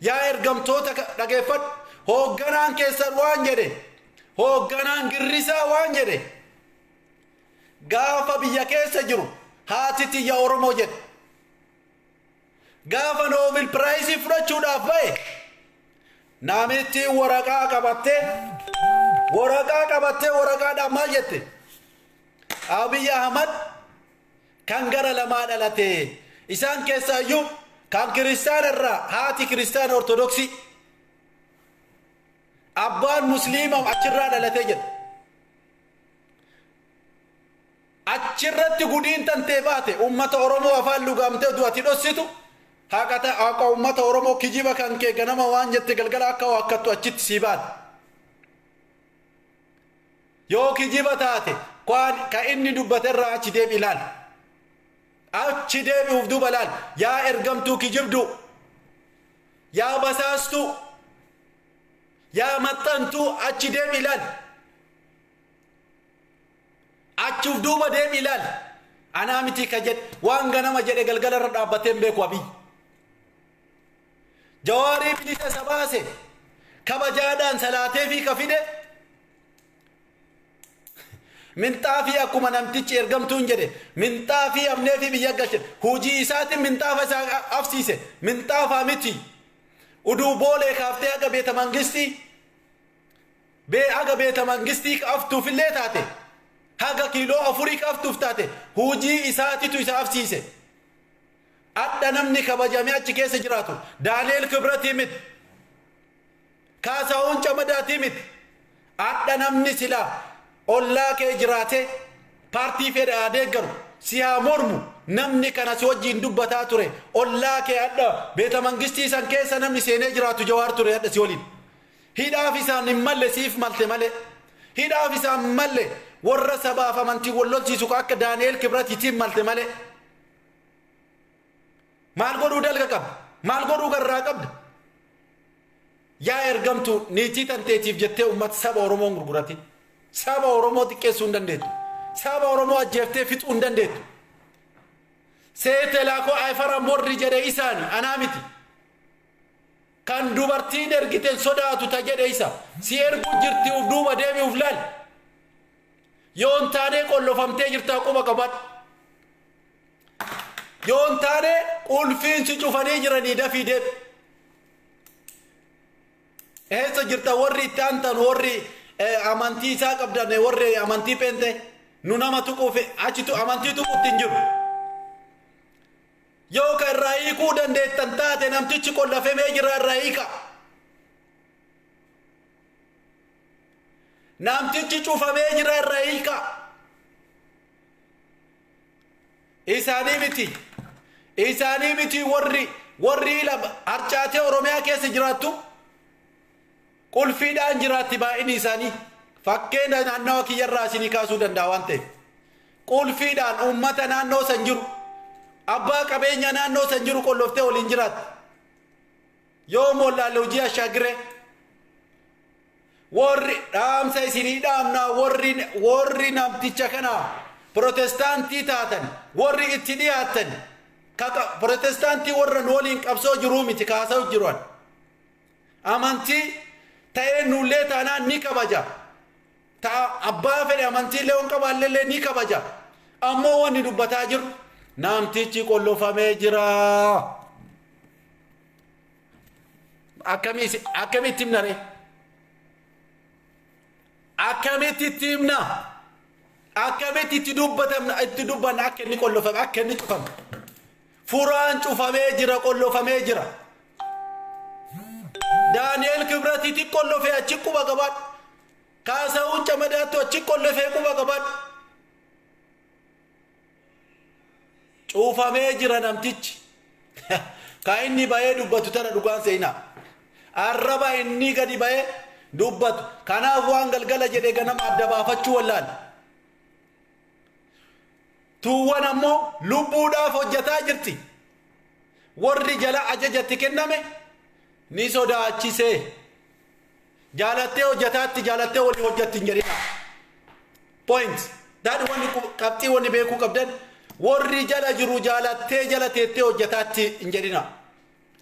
Yaa ergamtoota dhageeffadhu. Hoogganaan keessan waan jedhe. Hoogganaan girrisaa waan jedhe. Gaafa biyya keessa jiru haati tiyya Oromoo jedhe. Gaafa Noobel Piraayisii fudhachuudhaaf ba'e namitti waraqaa qabattee waraqaadhaan maal jette? Abiy Ahmad kan gara lamaa dhalate. Isaan keessaayyuu kan kiristaana irraa haati kiristaana Ortodoksii abbaan musliima achirraa dhalatee jedha. Achirratti gudiin tantee baate uummata Oromoo afaan lugaamtee du'ati dhossitu Haqa uummata Oromoo kijiba kan kee ganama waan jette galgala akka waakkattu achitti sii baate. Yoo kijiba taate ka inni dubbate irraa achi deebi ilaal. Achi deebi'uuf duuba ilaal. Yaa ergamtuu kijibdu. Yaa basaastuu. Yaa maxxantuu, achi deebi ilaal. Achuuf duuba deebi ilaal. Anaa miti ka jedhe, waan ganama jedhe galgala irra dhaabbatee hin beeku Abiyyi. Jawaarii bilisa isa baase, kabajaadhaan salaatee fi ka fide, minxaafii akkuma namtichi ergamtuun jedhe minxaafii amnee fi biyya galche, hojii isaatiin minxaafa isaa afsiise. Minxaafaa miti, uduu boolee kaaftee haga beeta mangistii bee haga beeta mangistii aftuufillee taate, haga kiiloo 4 aftuuf taate, hojii isaatitu isa afsiise. Adda namni kabajamee achi keessa jiraatu Daani'el Kibratii miti. Kaasahuun Camadaatii miti. Adda namni silaa ollaa kee jiraate, paartii fedhe haa deeggaru, si haa mormu, namni kana si wajjiin dubbataa ture ollaa kee, adda beeta mangistii san keessa namni seenee jiraatu Jawaar ture. Adda si waliin hidhaaf isaan hin malle siif malte malee, hidhaaf isaan malle warra sabaaf amantii wal lolchiisu akka Daani'el Kibratiitiin malte malee, maal godhuu dalga qabda? Maal godhuu garraa qabda? Yaa ergamtu, niitii tanteetiif jettee uummata saba Oromoo hin gurguratin. Saba Oromoo xiqqeessuu hin dandeettu. Saba Oromoo ajjeeftee fixuu hin dandeettu. Seete laakoo ayfaran warri jedhe isaani, anaa miti. Kan dubartiin ergiten sodaatu ta jedhe isa. Si erguu jirti, uf duuba deemi, uf laal. Yoo hin taane qollofamtee jirtaa, quba qabadhu. Yoo hin taane qulfiin si cufanii jiranii, dafii deemi. Eessa jirta warri itti aantan, warri amantii isaa qabdan, warri amantii peente? Nu nama tuquuf achitu amantii tuquutti hin jiru. Yoo ka irraa hiikuu dandeettan taate, namtichi qollafamee jira, irraa hiika. Namtichi cufamee jira, irraa hiika. Isaanii miti. Isaanii miti, warri harcaatee Oromiyaa keessa jiraattu qulfiidhaan jiraatti baay'inni isaanii. Fakkeenya naannawa kiyyarraa isinii kaasuu danda'a waan ta'eef. Qulfiidhaan uummata naannoo san jiru, abbaa qabeenya naannoo san jiru qolloftee waliin jiraatti. Yoo mollaalle hojii ashaagiree. Warri dhaamsa isinii dhaamnaa, warri namticha kana protestaantii taatan, warri itti dhiyaatan, protestaantii warra nu waliin qabsoo jiruu miti kaasa'u jiran. Amantii ta'ee nullee taanaan ni kabaja. Ta abbaa fedhe amantii illee hin qabaallee ni kabaja. Ammoo wanni dubbataa jiru, namtichi qollofamee jira. Akkamitti himna ree? Akkamitti itti himna? Akkamitti itti dubbatamna, itti dubbanna akka inni qollofame, akka inni cufame? Furaan cufamee jira, qollofamee jira. Daani'el Kibratiitti qollofee achi, quba qabaadhu. Kaasa'uun Camadaattu achi qollofee, quba qabaadhu. Cufamee jira namtichi. Ka inni bahee dubbatu tana dhugaan seenaa. Arraba inni gadi bahee dubbatu. Kanaaf waan galgala jedhe ganama adda baafachuu wallaala. Tuuwwan ammoo lubbuudhaaf hojjetaa jirti. Warri jala ajajatti kenname ni sodaachisee. Jaalattee hojjetaatti, jaalattee walii hojjetti hin jedhina. Point. Daadhi wanni qabxii wanni beekuu qabdan, warri jala jiru jaalattee jala teettee hojjetaatti hin jedhina.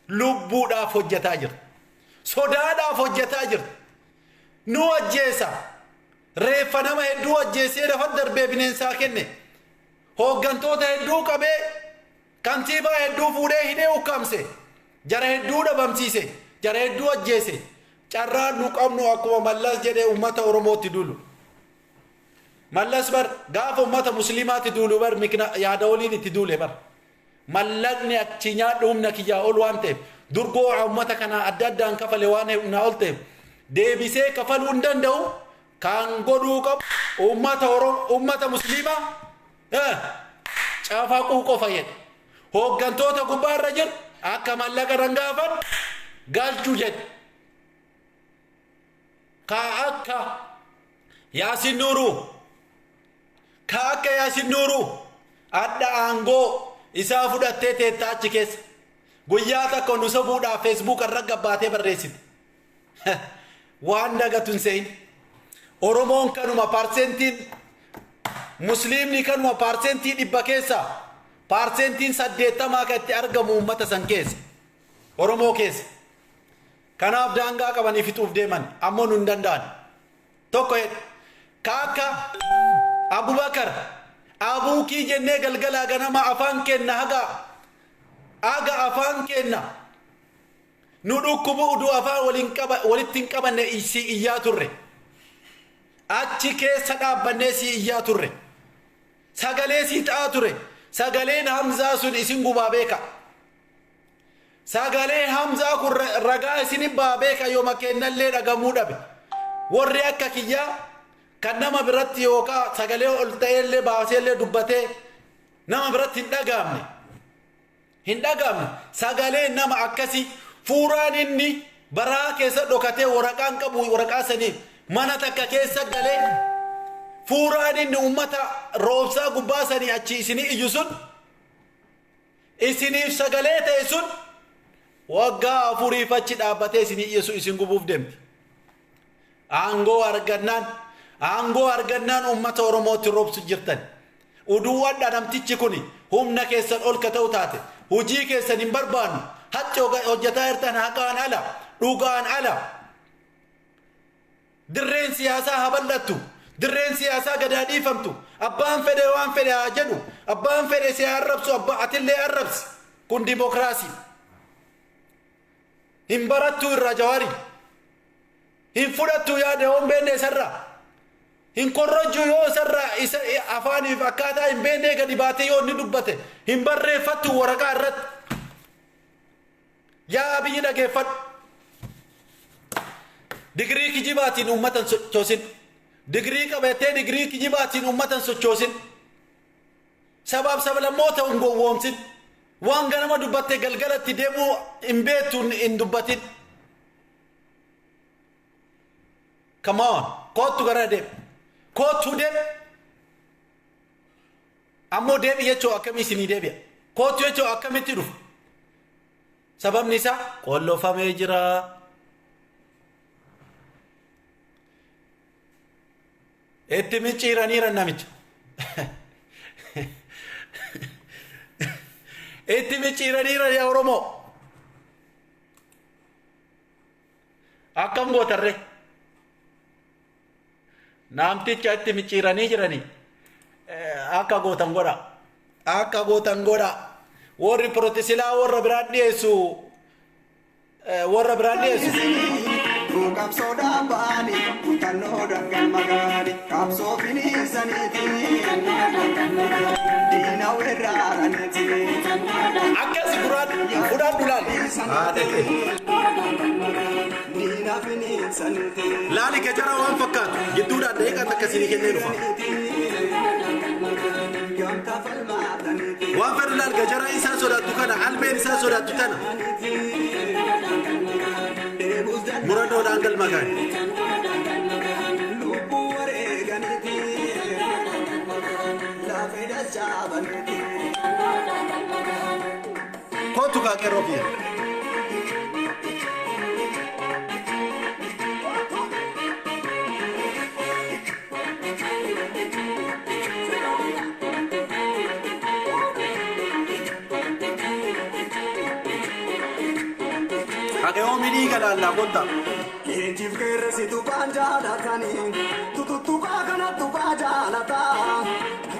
Lubbuudhaaf hojjetaa jirti. Sodaadhaaf hojjetaa jirti. Nu ajjeesa. Reeffa nama hedduu ajjeesee lafa darbee bineensaa kenne. Hooggantoota hedduu qabee, kantiibaa hedduu fuudhee hidhee ukkaamse. Jara hedduu dhabamsiise. Jara hedduu ajjeese. Carraan nu qabnu akkuma Mallas jedhee uummata Oromootti duulu. Mallas bar gaafa uummata Musliimaatti duulu bar mikna yaada waliin itti duule bar. Mallaqni achi nyaadhu humna kiyyaa ol waan ta'eef, durgoo uummata kanaa adda addaan kafale waan humnaa ol ta'eef, deebisee kafaluu hin danda'u. Kan godhuu qabu uummata Oromoo, uummata Musliimaa cafaquu qofa jedhe. Hooggantoota gubbaa irra jiru Akka mallaqa rangaafan galchuu jedhe. Ka akka Yaasin Nuuruu, ka akka Yaasin Nuuruu adda aangoo isaa fudhattee teettaa achi keessa. Guyyaa tokko nu sobuudhaaf Facebook irra gabbaatee barreessite. Waan dagatu hin se'in. Oromoon kanuma paarsentiin, Musliimni kanuma 100% keessa 80% kan itti argamu uummata san keessa. Oromoo keessa. Kanaaf daangaa qabanii fixuuf deeman ammoo nu hin danda'an. Tokko jedhe. Ka akka Abubakar abuukii jennee galgalaa ganama afaan kenna haga afaan kenna nu dhukkubu uduu afaan walitti hin qabanne si iyyaa turre. Achi keessa dhaabbannee si iyyaa turre. Sagalee si ta'aa ture. Sagaleen Hamzaa sun isin gubaa beeka. Sagalee Hamzaa kun ragaa isin baa beeka yooma kennallee dhagamuu dhabe. Warri akka kiyyaa kan nama biratti yookaan sagalee ol ta'ellee baaseellee dubbatee nama biratti hin dhagaamne. Hin dhagaamne. Sagalee nama akkasii fuuraan inni baraa keessa dhokatee waraqaan qabu waraqaa sanii mana takka keessa galee fuuraan inni uummata roobsaa gubbaa sanii achi isinii iyyu sun isiniif sagalee ta'e sun waggaa afuriif achi dhaabbatee isinii iyyu isin gubuuf deemti. Aangoo argannaan uummata Oromootti roobsu jirtan. Uduuwwadha namtichi kuni humna keessan ol ka ta'u taate hojii keessan hin barbaannu, haqqi hojjetaa jirtan haqaan ala, dhugaan ala. Dirreen siyaasaa haa bal'attu. Dirreen siyaasaa gadaa dhiifamtu. Abbaan fedhe waan fedhe haa jedhu. Abbaan fedhe si arrabsu, abbaa atillee arrabsi. Kun dimokiraasii. Hin barattuu irraa Jawaari. Hin fudhattuu yaada yoo hin beekne isarraa. Hin korrojjuu yoo isarraa isa afaaniif akkaataa hin beekne gadi baatee yoo inni dubbate hin barreeffattu waraqaa irratti. Yaa biyyi, dhageeffadhu. Digirii kijibaatiin uummata hin sochoosin. Digirii qabattee digirii kijibaatiin uummata hin sochoosin. Sabaaf sablammoota hin gowwoomsin. Waan ganama dubbatte galgalatti deemuu hin beektu hin dubbatin. Come on, koottu gara deem. Koottu deem. Ammoo deebi jechuun akkamii isinii deebi'a? Koottu jechuun akkamitti dhufa? Sababni isaa qollofamee jira. Itti micciiraniiran namicha. Itti micciiraniiran yaa Oromoo. Akkam gootarree? Namticha itti micciiranii jiranii. Akka gootan godha. Akka gootan godha. Warri protestilaa warra biraan dhiyeessu. Warra biraan dhiyeessu. Qabsoodhaan ba'anii kutannoodhaan galma ga'anii qabsoo finiisaniiti diina weeraraniiti. Akkas duraan fudhaan laali. Diina finiisaniiti. Laali, gajara waan fakkaatu gidduudhaan daqiiqaa takka isinii kennee dhufa. Gamtaa falmaataniiti. Waan fedhu laal, gajara isaa sodaattu kana, albeen isaa sodaattu tana Deebuus murannoodhaan galma gaani. Lubbuu wareeganiiti. Lafee dachaabaniiti. Kootu kaa qeerroo kiyya. Haga yoomii dhiiga laallaa kottaa. Leenjiif qeerransitu baan jaalatanii tututtuqaa kanattu baa jaalataa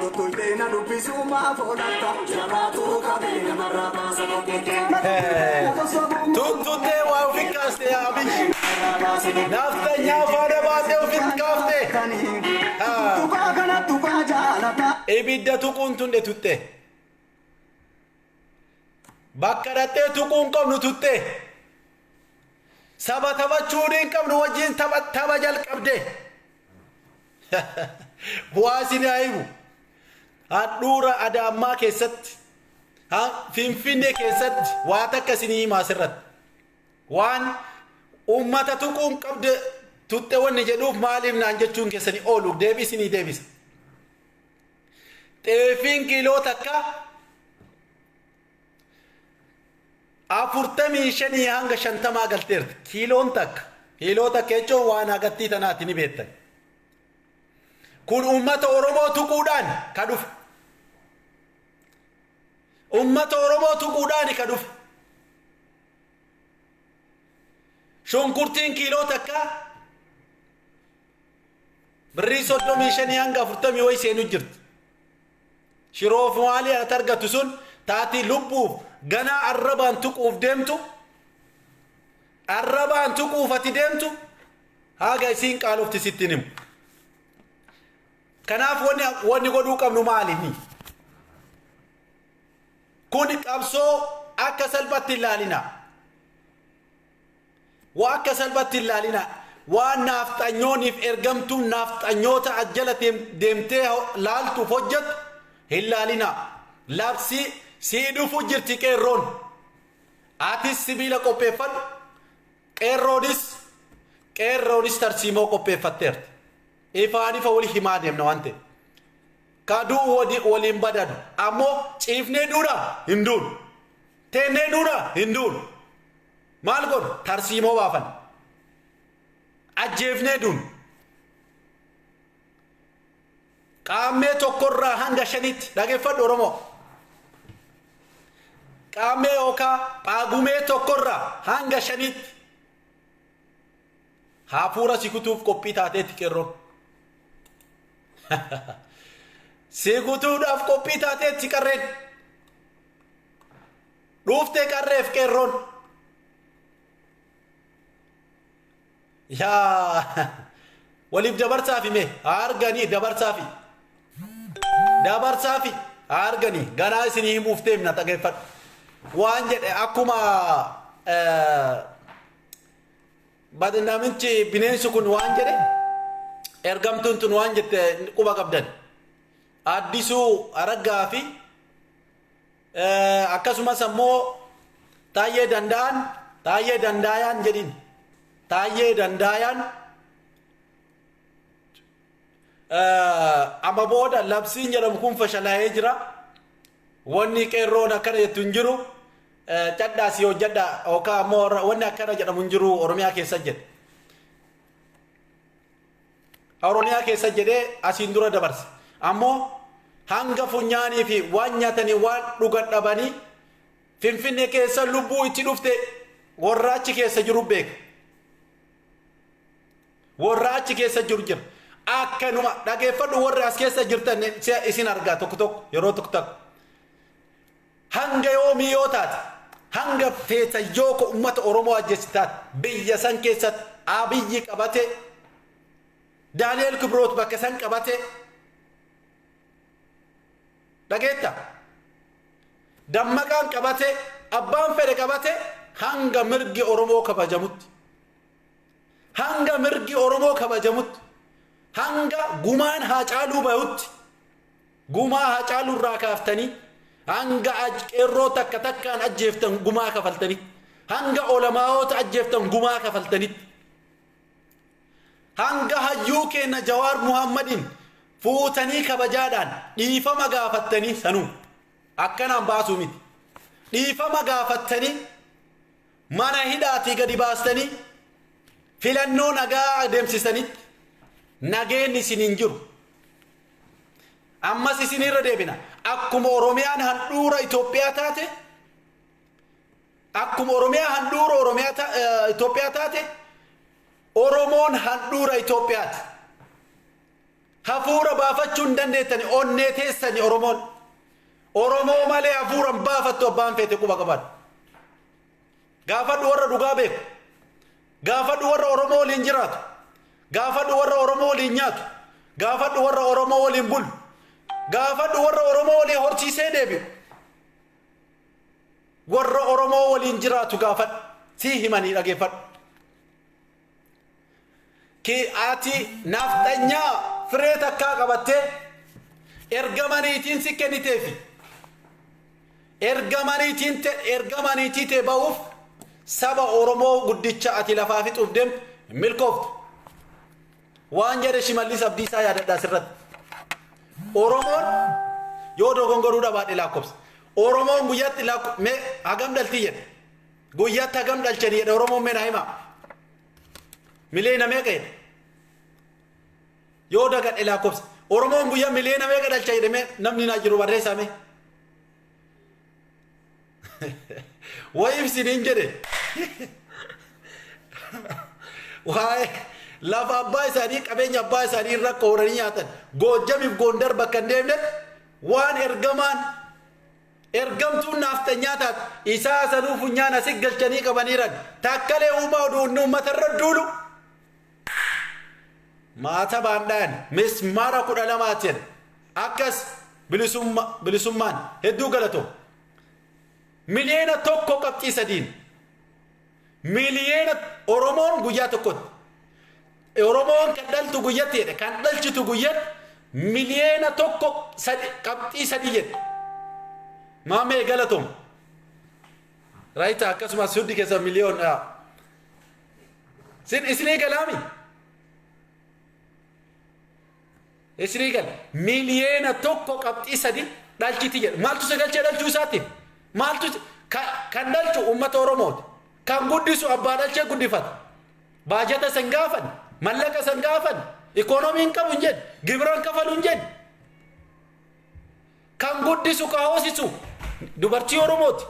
tuttuqtee na dubbisuu maaf oolatta jabaatu qabee namarraa baasa. Tuttuttee waa ofi kaaste yaa Abiyyi. Naftanyaa faana baatee ofitti kaafte. Tuttuqaa kanattu baa jaalataa. Ibidda tuquun tunde tutte. Bakka dhattee tuquun qabnu tutte. Saba taphachuun hin qabnu wajjin tapha tapha jalqabde. Bu'aa isin haa himu. Handhuura Adaammaa keessatti. Finfinnee keessatti waa takka isinii himaa asirratti. Waan uummata tuquun qabde tutte wanni jedhuuf maaliif naan jechuun keessanii oolu deebii isinii deebisa. Xeefiin kiiloo takka 45 hanga 50 galteerti. Kiiloon takka. Kiiloo takka jechuun waan hagattii tanaati ni beektan. Kun uummata Oromoo tuquudhaan ka dhufe. Uummata Oromoo tuquudhaan ka dhufe. Shunkurtiin kiiloo takka birrii 35 hanga 40 wayi seenu jirti. Shiroof maalii ati argattu sun taati lubbuuf ganaa arrabaan tuquuf deemtu arrabaan tuquuf ati deemtu haga isiin qaalofti sitti himu. Kanaaf wanni godhuu qabnu maali? Kun qabsoo akka salphatti ilaalina. Waa akka salphatti ilaalina. Waan naafxanyooniif ergamtuun naafxanyoota ajjala deemtee laaltuuf hojjettu hin laalina. Labsii sii dhufu jirti qeerroon. Atis sibiila qopheeffadhu. Qeerroonis tarsiimoo qopheeffatteerti. Ifaan ifa wali himaa deemna waan ta'eef. Kaduu waliin badadu. Ammoo ciifnee duudha hin duunu. Teennee duudha hin duunu. Maal godhu? Tarsiimoo baafan. Ajjeefnee duunu. Qaammee tokkorraa hanga 5tti dhageeffadhu Oromoo. Qaammee yookaan paagumee tokkorraa hanga 5tti hafuura si kutuuf qophii taateetti qeerroon. Si kutuudhaaf qophii taateetti qarreen. Dhuuftee qarreef qeerroon. Yaa waliif dabarsaafi mee haa arganii dabarsaafi. Dabarsaafi haa arganii ganaa isinii himuuf deemna dhageeffadhu. Waan jedhe akkuma namichi bineensi kun waan jedhe ergamtuun tun waan jette quba qabdan. Addisuu Araggaa fi akkasumas ammoo Taayyee Danda'aan jedhin. Taayyee Danda'aan amma booda labsiin jedhamu kun fashalaa'ee jira. Wanni qeerroon akkana jettu hin jiru. Cadhaa si hojjedha yookaan ammoo wanni akkana jedhamu hin jiru Oromiyaa keessa jedhe. Oromiyaa keessa jedhee asiin dura dabarse. Ammoo hanga funyaanii fi waan nyaatanii waan dhugan dhabanii Finfinnee keessa lubbuu itti dhufte warra achi keessa jiru beeka. Warra achi keessa jiru jira. Akkanuma dhageeffadhu warri as keessa jirtan isin argaa tokko tokko yeroo tokko tokko. Hanga yoomii yoo taate hanga feeta yoo ko uummata Oromoo ajjeesi taate biyya san keessatti Abiyyi qabate Daani'el Kibroot bakka san qabate dhageetta Dammaqaan qabate abbaan fedhe qabate hanga mirgi Oromoo kabajamutti hanga mirgi Oromoo kabajamutti hanga gumaan Haacaaluu bahutti gumaa Haacaaluu irraa kaaftanii hanga qeerroo takka takkaan ajjeeftan gumaa kafaltanii hanga olamaa'oota ajjeeftan gumaa kafaltanitti hanga hayyuu keenya Jawaar Muhammadiin fuutanii kabajaadhaan dhiifama gaafattanii sanuu akkanaan baasuu miti dhiifama gaafattanii mana hidhaatii gadi baastanii filannoo nagaa adeemsisanitti nageenyi isin hin jiru. Ammas isin irra deebina. Akkuma Oromiyaan handhuura Itoophiyaa taate akkuma Oromiyaa handhuura Oromiyaa Itoophiyaa taate Oromoon handhuura Itoophiyaati. Hafuura baafachuu hin dandeettani onnee teessani Oromoon. Oromoo malee hafuura hin baafattu abbaan feete quba qabaadhu. Gaafadhu warra dhugaa beeku. Gaafadhu warra Oromoo waliin jiraatu. Gaafadhu warra Oromoo waliin nyaatu. Gaafadhu warra Oromoo waliin bulu. Gaafadhu warra Oromoo waliin horsiisee deebi'u. Warra Oromoo waliin jiraatu gaafadhu. Sii himanii dhageeffadhu. Ki ati nafxanyaa firee takkaa qabattee ergamaniitiin si kenniteefi. Ergamaniitii ta'e ba'uuf saba Oromoo guddicha ati lafaa fixuuf deemtu milkooftu. Waan jedhe Shimallis Abdiisaa yaadadhaa sirratti. Oromoon yoo dogongoruu dhabaadhe lakkoofsa. Oromoon guyyaatti mee hagam dhaltii jedhe. Guyyaatti hagam dhalchanii jedhe Oromoon mee naa himaa. Miliyoona meeqa jedhe. Yoo dagadhe lakkoofsa. Oromoon guyyaa miliyoona meeqa dhalcha jedhe mee namni naa jiru barreessaa mee. Wayi ibsiniin jedhe. Waa'ee lafa abbaa isaanii qabeenya abbaa isaanii irra qooranii nyaatan Goojjamiif Gondar bakka hin deemnetti waan ergamaan ergamtuun naaftanyaa taate isaa sanuu funyaan asii galchanii qabaniiran takkalee uumaa oduun uummata irra duulu. Maata baandhaan mismaara 12 akkas bilisummaan hedduu galatoo. Miliyoona 1.3 miliyoona Oromoon guyyaa tokkotti. Oromoon kan dhaltu guyyatti jedhe kan dhalchitu guyyatti miliyoona 1.3 jedhe. Maamee galatoom. Raayita akkasumas hundi keessa miliyoona. Sin isinii galaami? Isinii gala miliyoona 1.3 dhalchiti jedhe. Maaltu si galchee dhalchuu isaatti? Maaltu kan dhalchu uummata Oromooti. Kan guddisu abbaa dhalchee guddifata. Baajata san gaafan, mallaqa san gaafan, ikoonomii hin qabu hin jedhe, gibira hin kafalu hin jedhe. Kan guddisu ka hoosisu dubartii Oromooti.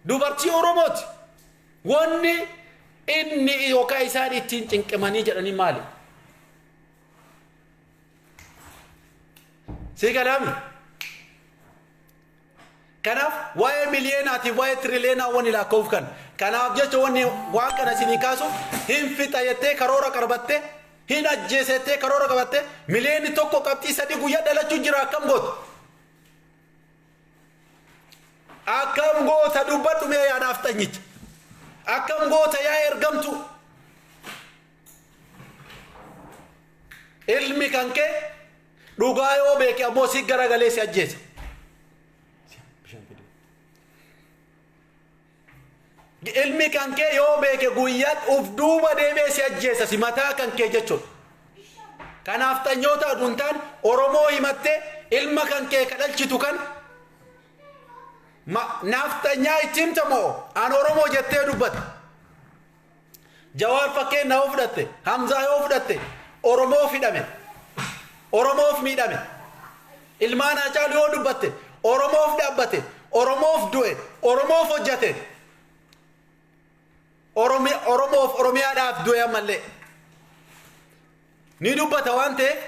Dubartii Oromooti. Wanni inni yookaan isaan ittiin cinqamanii jedhanii maali? Si galaami? Kanaaf waa'ee miliyoonaatiif waa'ee tiriliyoonaa wanni lakkoofuu kan. Kanaaf jecha wanni waan kana isinii kaasu hin fixa jettee karoora qabattee hin ajjeesettee karoora qabattee miliyoonni 1.3 guyyaa dhalachuu jira akkam gootu? Akkam goota dubbadhu mee yaa naafxanyicha? Akkam goota yaa ergamtu? Ilmi kan kee dhugaa yoo beeke ammoo si garagalee si ajjeesa. Ilmi kan kee yoo beeke guyyaatti uf duuba deemee si ajjeesa si mataa kan kee jechuudha. Kanaaf xanyoota aduun ta'an Oromoo himattee ilma kan kee kadhalchitu kan naafxanyaa itti himta moo an Oromoo jettee dubbata. Jawaar fakkeenya yoo fudhatte Hamzaa yoo fudhatte Oromoof hidhame Oromoof miidhame ilmaan Haacaaluu yoo dubbatte Oromoof dhaabbate Oromoof du'e Oromoof hojjate. Oromoof Oromiyaadhaaf du'e ammallee ni dubbata waan ta'eef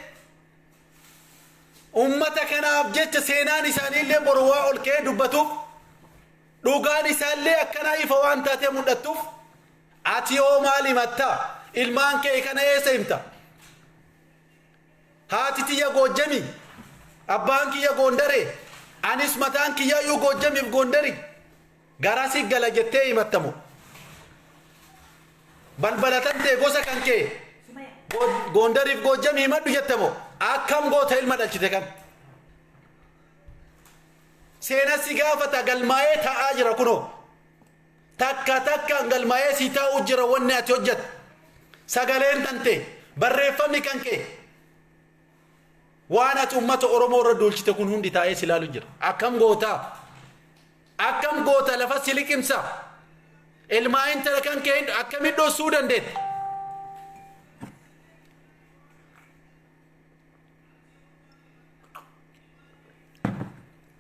uummata kanaaf jecha seenaan isaaniillee boru waa ol ka'ee dubbatuuf dhugaan isaallee akkanaa ifa waan taatee mul'attuuf ati yoo maal himattaa ilmaan kee kana eessa himta? Haati tiyya Goojjamii abbaan kiyya Gondaree anis mataan kiyyayyuu Goojjamiif Gondari garasi gala jettee himattamu. Balbala tantee gosa kan kee Gondariif Goojjamii himadhu jettamo akkam goota ilma dhalchite kan. Seena si gaafata galmaa'ee taa'aa jira kunoo. Takka takkaan galmaa'ee si taa'u jira wanni ati hojjette. Sagaleen tantee barreeffamni kan kee. Waan ati uummata Oromoo irra duulchite kun hundi taa'ee si ilaalu jira. Akkam gootaa? Akkam goota lafa si liqimsa? Ilmaa intala kan kee akkamitti dhoksuu dandeette?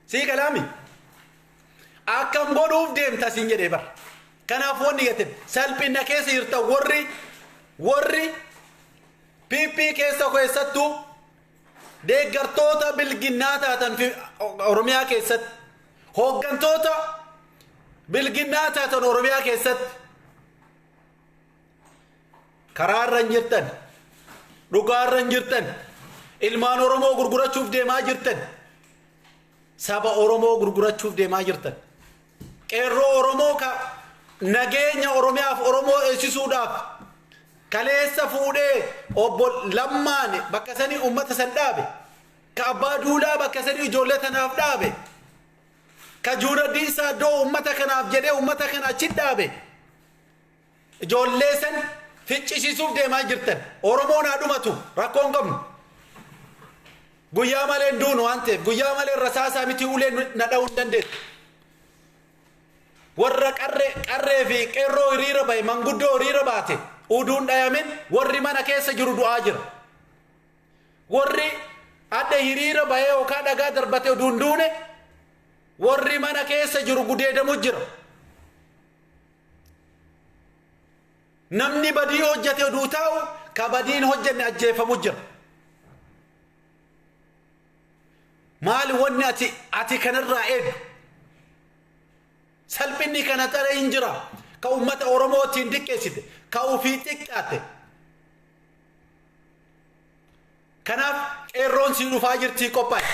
Sii galaami? Akkam godhuuf deemta siin jedhee bara. Kanaaf wanni gate salphina keessa jirta warri PP keessa keessattuu deeggartoota bilginnaa taatan Oromiyaa keessatti hooggantoota bilginnaa taatan Oromiyaa keessatti karaarra hin jirtan dhugaarra hin jirtan ilmaan Oromoo gurgurachuuf deemaa jirtan saba Oromoo gurgurachuuf deemaa jirtan qeerroo Oromoo ka nageenya Oromiyaaf Oromoo eegsisuudhaaf kaleessa fuudhee obbo Lammaan bakka sanii uummata san dhaabe Ka abbaa duulaa bakka sadii ijoollee tanaaf dhaabe. Ka Juunaddiin Saaddoo uummata kanaaf jedhee uummata kana achi dhaabe. Ijoollee san ficcisiisuuf deemaa jirtan. Oromoon haa dhumatu rakkoo hin qabnu. Guyyaa malee hin duunu waan ta'eef guyyaa malee rasaasaa miti ulee na dha'uu hin dandeettu. Warra qarree fi qeerroo hiriira bahe manguddoo hiriira baate uduun dhayamin warri mana keessa jiru du'aa jira. Warri adda hiriira bahee yookaan dhagaa darbate uduun duune warri mana keessa jiru gudeedamu jira. Namni badii hojjete oduu taa'u ka badiin hojjenne ajjeefamu jira. Maali wanni ati kanarraa eegdu? Salphinni kana tara hin jira. Ka uummata Oromootiin diqqeessite, ka ofii xiqqaate. Kanaaf qeerroon sii dhufaa jirtii qophaa'e.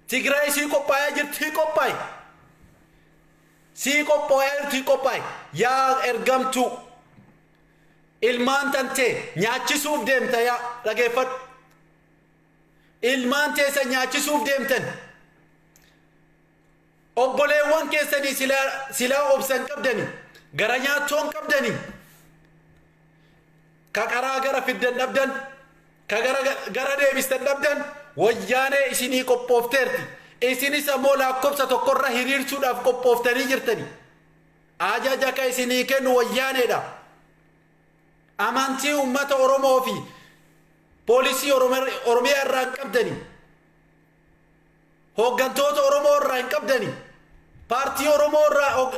Tigraay sii qophaa'aa jirtii qophaa'e. Sii qophaa'aa jirtii qophaa'e. Yaa ergamtuu ilmaan tantee nyaachisuuf deemta yaa dhageeffadhu. Ilmaan teessa nyaachisuuf deemtan. Obboleewwan keessanii silaa obsan qabdanii gara nyaattoon qabdanii ka qaraa gara fiddan dhabdan ka gara deebistan dhabdan wayyaanee isinii qophoofteerti. Isinis ammoo lakkoofsa tokkorra hiriirsuudhaaf qophooftanii jirtani. Ajaja ka isinii kennu wayyaaneedha. Amantii uummata Oromoo fi poolisii Oromiyaa irraa hin qabdani. Hooggantoota Oromoo irraa hin qabdani. Paartii Oromoo irraa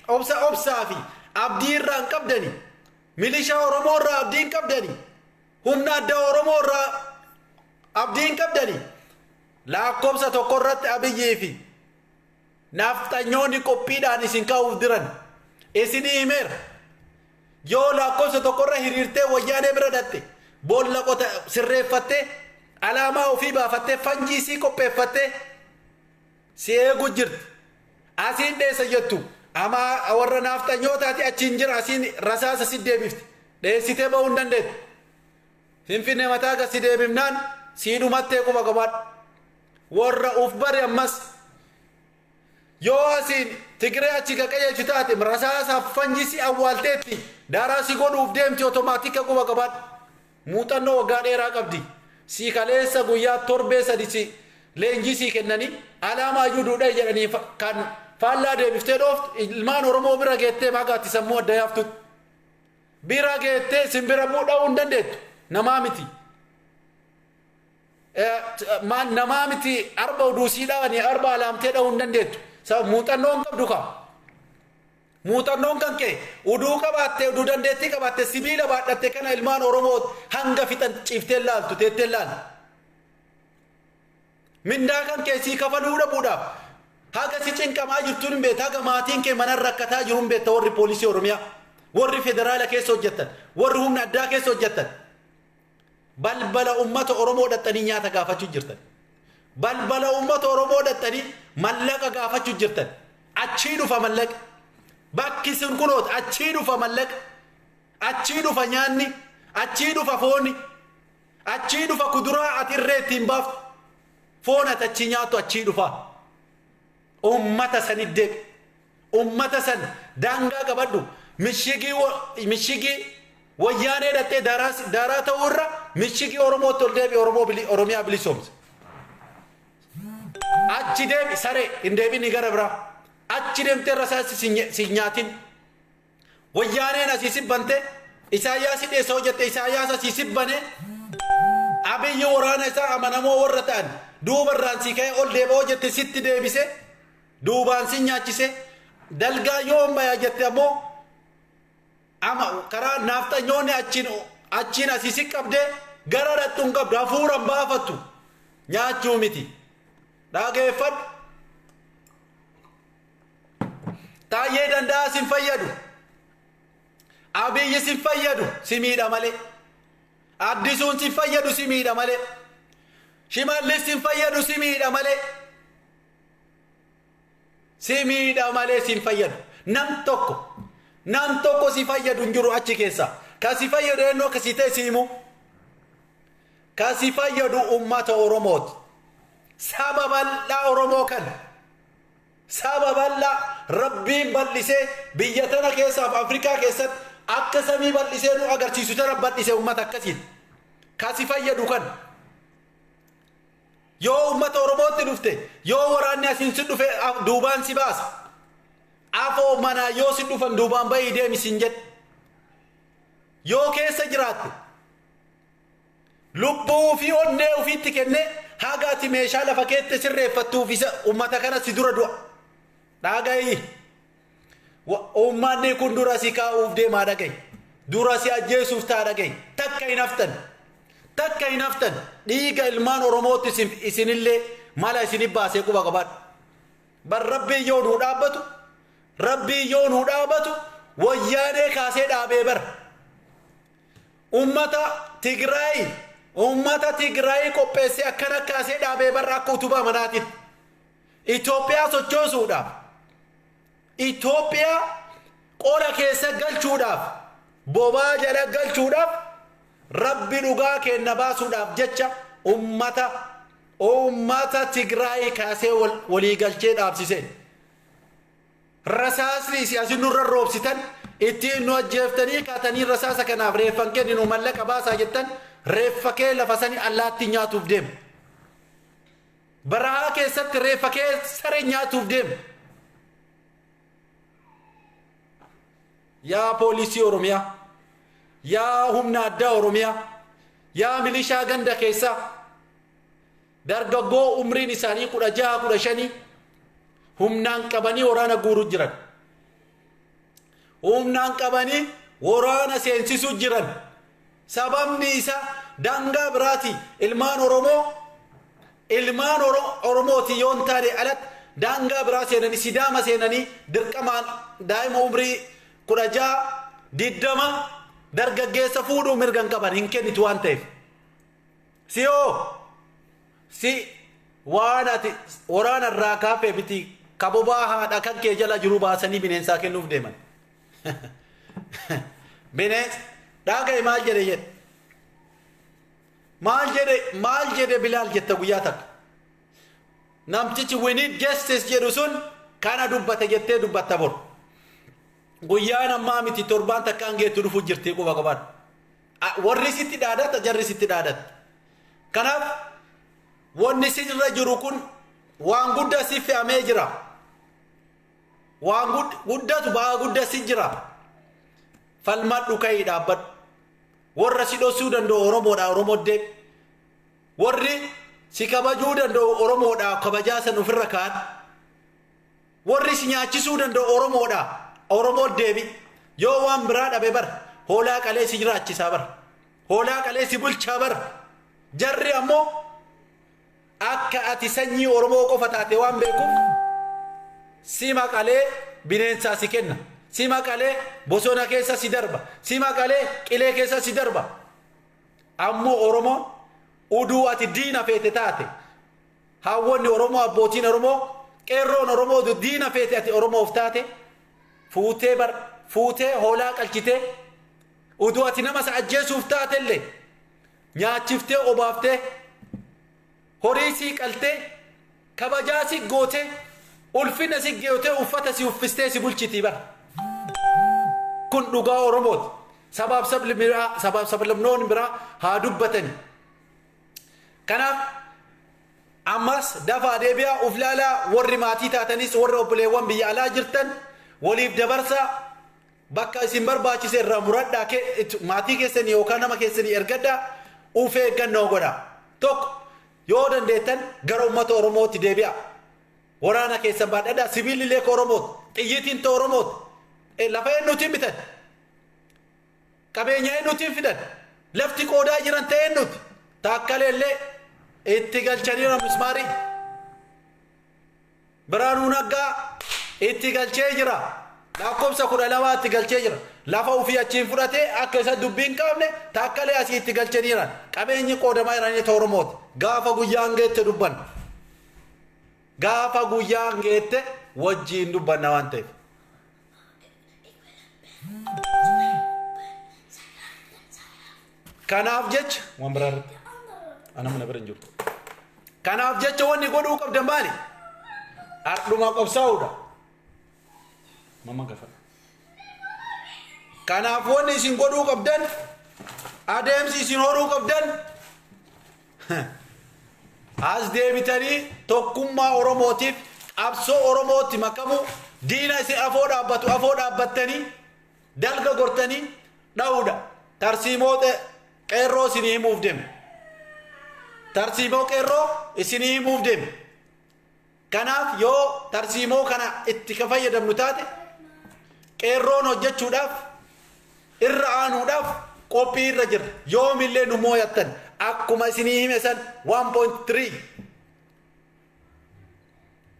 obsaa fi abdii irraa hin qabdani. Milishaa Oromoo irraa abdii hin qabdani. Humna addaa Oromoo irraa abdii hin qabdani. Lakkoofsa tokko irratti Abiyyii fi nafxanyoonni qophiidhaan isin kaa'uuf diran. Isinii himeera. Yoo lakkoofsa tokko irra hiriirtee wayyaanee bira dhatte boolla qota sirreeffattee alaamaa ofii baafattee fanjii isii qopheeffattee si eegu jirti. Asiin dheessa jettu amaa warra nafxanyootaati achiin jira asiin rasaasa si deebifti. Dheessitee ba'uu hin dandeettu. Finfinnee mataa gad si deebifnaan sii dhumattee quba qabaadhu. Warra uf bari ammas yoo asiin Tigree achi qaqayyachu taate rasaasaaf fanjii si awwaalteetti daaraa si godhuuf deemti otomaatika quba qabaadhu. Muuxannoo waggaa dheeraa qabdi. Sii kaleessa guyyaa torbee sadi si leenjii sii kennanii alaamaa iyyuu duudhee jedhanii kan faallaa deebiftee dhooftu ilmaan Oromoo bira geettee magaatti sammuu adda yaaftutti. Bira geettee simbira dha'uu hin dandeettu. Namaa miti. Namaa miti arba oduu sii dha'anii arba alaamtee dha'uu hin dandeettu. Muuxannoo hin qabdu kaa. Muuxannoon kan kee uduu qabaattee uduu dandeettii qabaattee sibiila baadhatte kana ilmaan Oromoo hanga fixan ciiftee laaltu teettee laaltu. Mindaa kan kee sii kafaluu dhabuudhaaf haga si cinqamaa jirtuun hin beekta haga maatiin kee mana rakkataa jiru hin beekta warri poolisii Oromiyaa warri federaala keessa hojjettan warri humna addaa keessa hojjettan balbala uummata Oromoo dhaxxanii nyaata gaafachuu jirtan. Balbala uummata Oromoo dhaxxanii mallaqa gaafachuu jirtan. Achii dhufa mallaqa. Bakki sun kunoot achii dhufa mallaqa. Achii dhufa nyaanni. Achii dhufa fooni. Achii dhufa kuduraa ati irree ittiin baaftu. Foon ati achii nyaattu achii dhufa. Uummata san deebi. Uummata san daangaa qabadhu. Mishigii wayyaanee dhattee daaraa ta'uu irra mishigii Oromootti ol deebi Oromiyaa bilisoomse. Achi deebi saree hin deebini gara biraa. Achi deemtee rasaasi si nyaatin. Wayyaaneen asii sibbante Isaayyaas dheessa hojjette Isaayyaas asii sibbane Abiyyi waraana isaa amanamoo warra ta'an duubarraan si ka'ee ol deeba hojjette sitti deebise duubaan si nyaachise dalgaa yoo bayaa jette ammoo ama karaa naafxanyoonni achiin asii si qabdee gara dhattu hin qabdu hafuuraan baafattu nyaachuu miti. Dhageeffadhu. Taayyee Danda'aa sin fayyadu. Abiyyi sin fayyadu si miidha malee. Addisuun sin fayyadu si miidha malee. Shimallis sin fayyadu si miidha malee. Si miidha malee sin fayyadu. Nam tokko si fayyadu hin jiru achi keessa. Ka si fayyadu eenyu akka si ta'e si himu. Kasi fayyadu ummata Oromooti. Saba bal'aa Oromoo kana. Saba bal'aa Rabbiin bal'isee biyya tana keessaaf Afrikaa keessatti akka samii bal'isee nu agarsiisu tana bal'isee ummata akkasiiti. Kasi fayyadu kana. Yoo ummata Oromootti dhufte, yoo waraanni asiin si dhufe duubaan si baasa. Afoo manaa yoo si dhufan duubaan bahii deemi siin jedhe. Yoo keessa jiraatte lubbuu fi onnee ofiitti kennee haga ati meeshaa lafa keetti sirreeffattuuf isa ummata kana si dura du'a. Dhaga'i. Uummanni kun dura si kaa'uuf deemaa dhaga'i. Dura si ajjeesuuf ta'a dhaga'i. Takka hin haftan. Takka hin haftan. Dhiiga ilmaan Oromootti isinillee mala isinif baasee quba qabaadhu. Bar Rabbiin yoo nuu dhaabbatu, Rabbiin yoo nuu dhaabbatu wayyaanee kaasee dhaabee bara. Ummata Tigraay, ummata Tigraay qopheessee akkana kaasee dhaabee barra akka utubaa manaatitti. Itoophiyaa sochoosuudhaaf, Itoophiyaa qola keessa galchuudhaaf, bobaa jala galchuudhaaf, Rabbi dhugaa kenna baasuudhaaf jecha ummata Tigraay kaasee walii galchee dhaabsise. Rasaasni isin asin nurra roobsitan ittiin nu ajjeeftanii kaatanii rasaasa kanaaf reeffan kenninu mallaqa baasaa jettan reeffa kee lafa sani allaattii nyaatuuf deema. Barahaa keessatti reeffa kee saree nyaatuuf deema. Yaa poolisii Oromiyaa, yaa humna addaa Oromiyaa, yaa milishaa ganda keessaa dargaggoo umriin isaanii 16 15 humnaan qabanii waraana guuruu jiran. Humnaan qabanii waraana seensisuu jiran. Sababni isaa daangaa biraati. Ilmaan Oromoo, ilmaan Oromooti yoo hin taane alatti daangaa biraa seenanii Sidaama seenanii dirqamaan daa'ima umrii 16 20 dargaggeessa fuudhuu mirga hin qaban, hin kennitu waan ta'eef. Siyoo si waan ati waraana irraa kaafee miti kabobaa haadha kan kee jala jiru baasanii bineensaa kennuuf deeman. Bineensa dhaga'i maal jedhe jedhe. Maal jedhe, maal jedhe Bilaal jette guyyaa takka. Namtichi "we need justice" jedhu sun kana dubbate jettee dubbatta bor. Guyyaan ammaa miti, torbaan takkaan geettu dhufu jirti, quba qabaadhu. Warri sitti dhaadata, jarri sitti dhaadata. Kanaaf wanni sirra jiru kun waan guddaa si fe'amee jira. Waan guddatu ba'aa guddaa si jira. Falmadhu, ka'ii dhaabbadhu. Warra si dhoksuu danda'u Oromoodha, Oromoo deemi. Warri si kabajuu danda'u Oromoodha, kabajaa san ofirra kaa'an. Warri si nyaachisuu danda'u Oromoodha, Oromoo deebi. Yoo waan biraa dhabe bar hoolaa qalee si jiraachisaa bar. Hoolaa qalee si bulchaa bar. Jarri ammoo akka ati sanyii Oromoo qofa taate waan beekuuf si maqalee bineensaa si kenna. Si maqalee bosona keessa si darba. Si maqalee qilee keessa si darba. Ammoo Oromoon uduu ati diina feete taate, haawwonni Oromoo, abbootiin Oromoo, qeerroon Oromoo utuu diina feete ati Oromoof taate fuutee bar fuutee hoolaa qalchitee, uduu ati nama isa ajjeesuuf taatellee nyaachiftee, obaaftee, horii sii qaltee, kabajaa si gootee, ulfina si gootee, uffata si uffistee si bulchitii bara. Kun dhugaa Oromooti. Sabaaf sabli biraa, sabaaf sablamnoonni biraa haa dubbatani. Kanaaf ammas dafaa deebi'aa uf laalaa. Warri maatii taatanis, warri obboleewwan biyya alaa jirtan waliif dabarsaa, bakka isin barbaachise irraa muradhaa, maatii keessanii yookaan nama keessanii ergadhaa, uf eeggannoo godhaa. Tokko yoo dandeettan gara uummata Oromootti deebi'a. Waraana keessan baadhadhaa, sibiilli illee ka Oromooti, xiyyiitiin ta Oromooti. Lafa eenyuutiin bitan? Qabeenya eenyuutiin fidan? Lafti qoodaa jiran ta'e eenyuuti? Taakkalee illee itti galchaniira mismaarii. Biraanuu Naggaa itti galchee jira. Lakkoofsa 12 itti galchee jira. Lafa ofii achiin fudhatee akka isa dubbii hin qabne taakkalee asii itti galchaniira. Qabeenyi qoodamaa jiranii ta Oromooti. Gaafa guyyaan geette dubbanna. Gaafa guyyaan geette wajjiin dubbanna waan ta'eef. Kanaaf jecha waan biraa irratti. Ana mana bira hin jiru. Kanaaf jecha wanni godhuu qabdan maali? Ardhuma qabsaa'uudha. Mamma gafa. Kanaaf wanni isin godhuu qabdan, adeemsi isin horuu qabdan, as deebitanii tokkummaa Oromootiif qabsoo Oromootti makamu, diina isin afoo dhaabbatu afoo dhaabbattanii dalga gortanii dha'uudha. Tarsiimoo qeerroo isinii himuuf deema. Tarsiimoo qeerroo isinii himuuf deema. Kanaaf yoo tarsiimoo kana itti ka fayyadamnu taate, qeerroon hojjechuudhaaf irra aanuudhaaf qophii irra jirra. Yoomillee nu mooyattan akkuma isinii hime san 1.3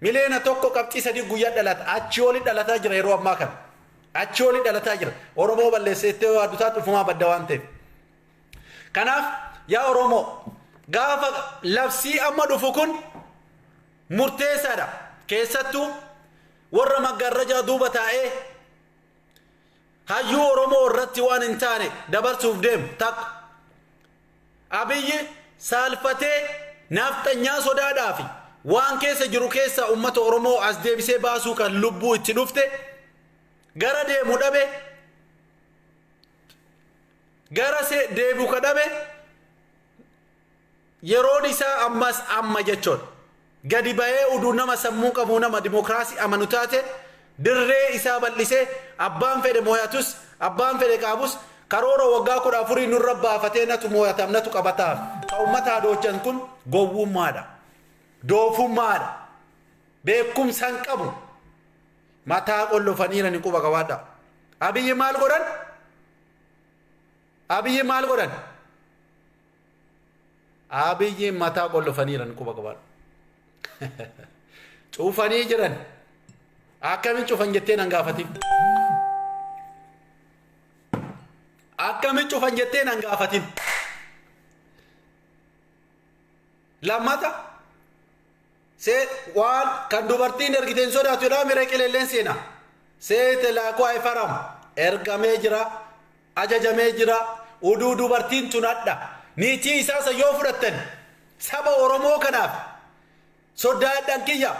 miliyoona 1.3 guyyaa dhalata, achi oli dhalataa jira yeroo ammaa kana. Achi oli dhalataa jira. Oromoo balleessee waaddu taatu ufumaa badda waan ta'eef. Kanaaf yaa Oromoo, gaafa labsii amma dhufu kun murteessaadha. Keessattuu warra maggaarrajaa duuba taa'ee hayyuu Oromoo irratti waan hin taane dabarsuuf deemu takka. Abiyyi saalfatee naafxanyaa sodaadhaafi waan keessa jiru keessa uummata Oromoo as deebisee baasuu kan lubbuu itti dhufte gara deemu dhabe, gara deebi'u ka dhabe, yeroon isaa ammas amma jechuudha. Gadi bahee uduu nama sammuu qabu, nama dimokiraasii amanu taate, dirree isaa bal'isee abbaan fedhe mooyatus abbaan fedhe qaabus karoora waggaa 14 nurra baafatee natu mooyatam natu qabataaf ka uummata hadoochan kun gowwummaadha. Doofummaadha. Beekumsa hin qabu. Mataa qollofaniira ni quba qabaadha. Abiyyi maal godhan? Abiyyi maal godhan? Abiyyi mataa qollofaniira ni quba qabaadha. Cufanii jiran. Akkamiin cufan jettee nan gaafatin. Akkamiin cufan jettee nan gaafatin. Lammata see waan kan dubartiin ergiteen sodaatu jedhaa miree qilelleen seena. Seete laakuu ayfaram ergamee jira, ajajamee jira, uduu dubartiin tunadha. Niitii isaasa yoo fudhattan saba Oromoo kanaaf sodaadhaan kiyya.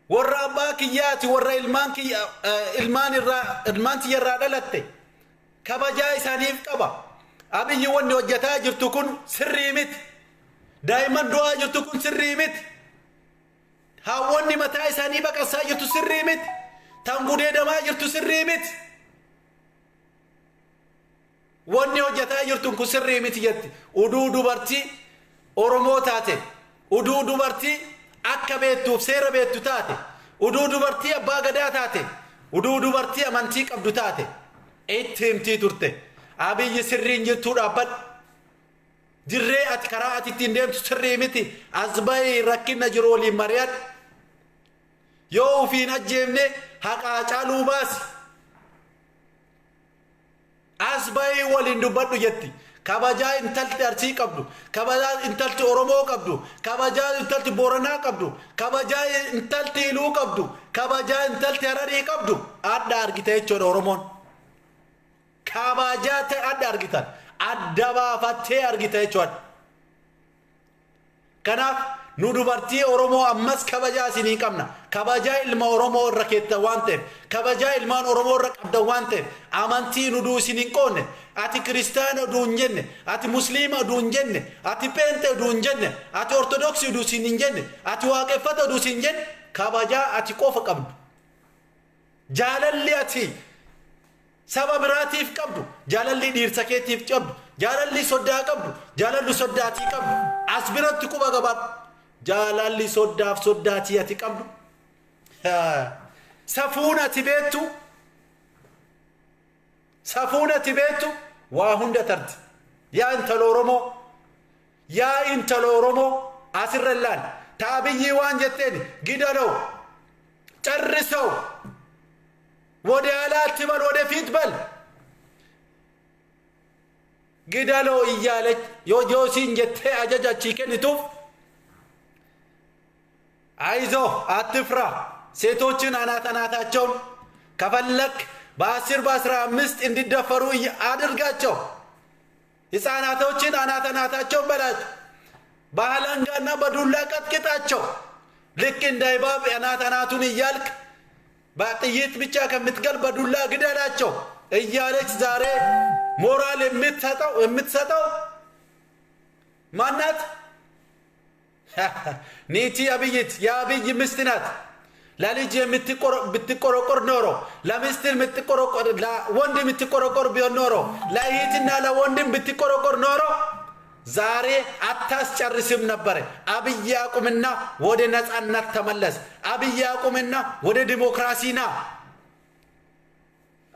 Warra abbaa kiyyaati, warra ilmaan kiyya, ilmaan irraa ilmaan tiyya irraa dhalatte kabajaa isaaniif qaba. Abiyyi wanni hojjetaa jirtu kun sirrii miti. Daa'imman du'aa jirtu kun sirrii miti. Haawwanni mataa isaanii baqasaa jirtu sirrii miti. Tan gudeedamaa jirtu sirrii miti. Wanni hojjetaa jirtu kun sirrii miti jetti. Uduu dubartii Oromoo taate, uduu dubartii akka beektuuf seera beektu taate, uduu dubartii abbaa gadaa taate, uduu dubartii amantii qabdu taate, itti himtii turte. Abiyyi sirriin jirtuu dhaabbadhu. Dirree ati karaa ati ittiin deemtu sirrii miti. As bahii rakkina jiru waliin mari'adhu. Yoo ofiin ajjeefne haqaa caaluu baasi. As bahii waliin dubbadhu jetti. Kabajaa intalti Arsii qabdu, kabajaa intalti Oromoo qabdu, kabajaa intalti Booranaa qabdu, kabajaa intalti Iluu qabdu, kabajaa intalti Hararii qabdu adda argite jechuudha Oromoon. Kabajaa ta'e adda argitan, adda baafattee argite jechuudha. Kanaaf nu dubartii Oromoo ammas kabajaa isinii qabna. Kabajaa ilma Oromoo irra keettan waan ta'eef, kabajaa ilmaan Oromoo irra qabdan waan ta'eef, amantii nu duu isin hin qoonne, ati kiristaana oduu hin jenne, ati musliima oduu hin jenne, ati peente oduu hin jenne, ati ortodoksii oduu isin hin jenne, ati waaqeffata oduu isin hin jenne, kabajaa ati qofa qabdu. Jaalalli ati saba biraatiif qabdu, jaalalli dhiirsa keetiif qabdu, jaalalli soddaa qabdu, jaalalli soddaatii qabdu, as biratti quba qabaadhu. Jaalalli soddaaf soddaatii ati qabdu, safuun ati beektu, safuun ati beektu waa hunda tarti. Yaa intala Oromoo, yaa intala Oromoo asirra ilaali. Taabiyyii waan jetteen gidaloo, carrisoo, ወደ ኋላ አትበል፣ ወደፊት በል፣ ግደለው እያለች yoosiin jettee ajaja achii kennituuf አይዞህ አትፍራ፣ ሴቶችን አናት አናታቸውን ከፈለክ በ10 በ15 እንዲደፈሩ አድርጋቸው። ህፃናቶችን አናት አናታቸውን በላቸው፣ በአለንጋና በዱላ ቀጥቅጣቸው። ልክ እንደ እባብ አናት አናቱን እያልክ በጥይት ብቻ ከምትገል በዱላ ግደላቸው እያለች ዛሬ ሞራል የምትሰጠው ማናት? ኒቲ አብይት የአብይ ሚስት ናት። ለልጅ ብትቆረቆር ኖሮ፣ ለሚስት የምትቆረቆር፣ ለወንድ የምትቆረቆር ቢሆን ኖሮ፣ ለእህትና ለወንድም ብትቆረቆር ኖሮ ዛሬ አታስጨርስም ነበረ። አብይ አቁምና ወደ ነፃነት ተመለስ። አብይ አቁምና ወደ ዲሞክራሲ ና።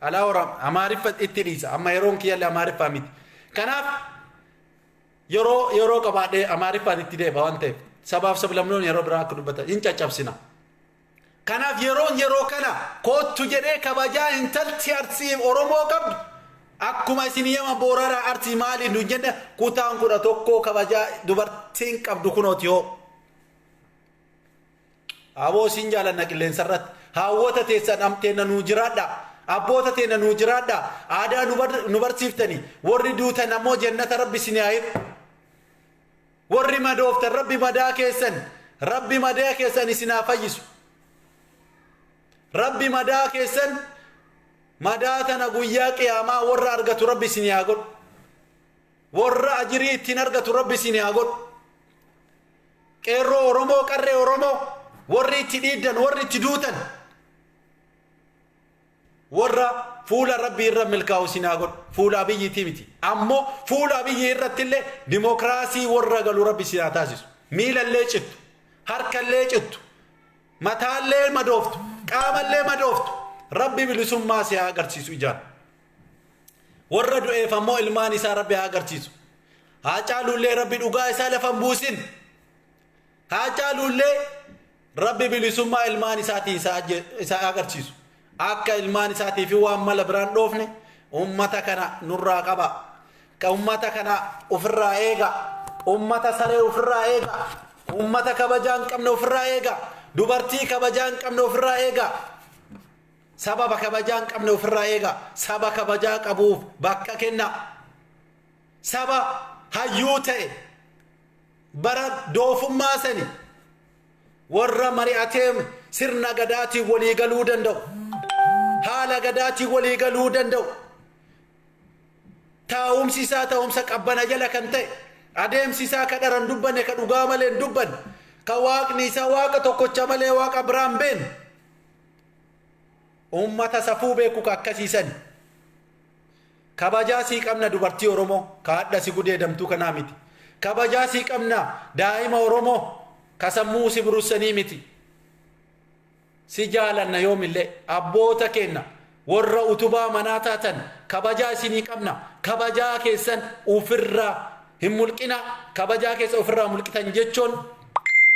አላወራም አማሪፈ itti dhiisa amma yeroon kiyyallee amaariffaa miti. Kanaaf yeroo qabaadhee amaariffaan itti deeba waan ta'eef sabaaf sablamnoon yeroo biraa akka dubbatan hin caccabsina. Kanaaf yeroon yeroo kana koottu jedhee kabajaa intalti Arsii Oromoo qabdu akkuma isin yema Boorara Arsii maaliin nu jenne kutaan 11 kabajaa dubartiin qabdu kunooti hoo. Aboo isin jaalanna qilleensa irratti haawwota teessan amteenna nuu jiraadha. Abboota teenya nuu jiraadha. Aadaa nu barsiiftani. Warri duutan ammoo jannata Rabbi isin haa hiru. Warri madooftan Rabbi madaa keessan Rabbi madaa keessan isin haa fayyisu. Rabbi madaa keessan madaa tana guyyaa qiyaamaa warra argatu Rabbi isin haa godhu. Warra ajirii ittiin argatu Rabbi isin haa godhu. Qeerroo Oromoo, qarree Oromoo, warri itti dhiiddan, warri itti duutan, warra fuula Rabbii irra milkaa'u isin haa godhu. Fuula Abiyyiitii miti. Ammoo fuula Abiyyii irratti illee dimookiraasii warra galu Rabbi isin haa taasisu. Miilallee cittu, harkallee cittu, mataallee madooftu, qaamallee madooftu. Rabbi bilisummaa si haa agarsiisu ijaan. Warra du'eef ammoo ilmaan isaa Rabbi haa agarsiisu. Haa caaluullee Rabbi dhugaa isaa lafa hin buusin. Haa caaluullee Rabbi bilisummaa ilmaan isaatii isa agarsiisu. Akka ilmaan isaatii fi waan mala biraan dhoofne ummata kana nurraa qaba. Ka ummata kana ofirraa eega. Ummata saree ofirraa eega. Ummata kabajaa hin qabne ofirraa eega. Dubartii kabajaa hin qabne ofirraa eega. Sababa kabajaa hin qabne ofirraa eega. Saba kabajaa qabuuf bakka kenna. Saba hayyuu ta'e bara doofummaa sani warra mari'atee sirna gadaatiin walii galuu danda'u. Haala gadaatiin walii galuu danda'u. Taa'umsi isaa taa'umsa qabbana jala kan ta'e, adeemsi isaa ka dharan dubbanne, ka dhugaa malee hin dubbanne, ka waaqni isaa waaqa tokkocha malee waaqa biraan beenne. Uummata safuu beeku ka akkasiisan. Kabajaa sii qabna dubartii Oromoo ka hadha si gudeedamtuu kanaa miti. Kabajaa sii qabna daa'ima Oromoo ka sammuu si burussanii miti. Si jaalanna yoomillee abboota keenna warra utubaa manaa taatan kabajaa isinii qabna. Kabajaa keessan ofirraa hin mulqina. Kabajaa keessa ofirraa mulqitan jechuun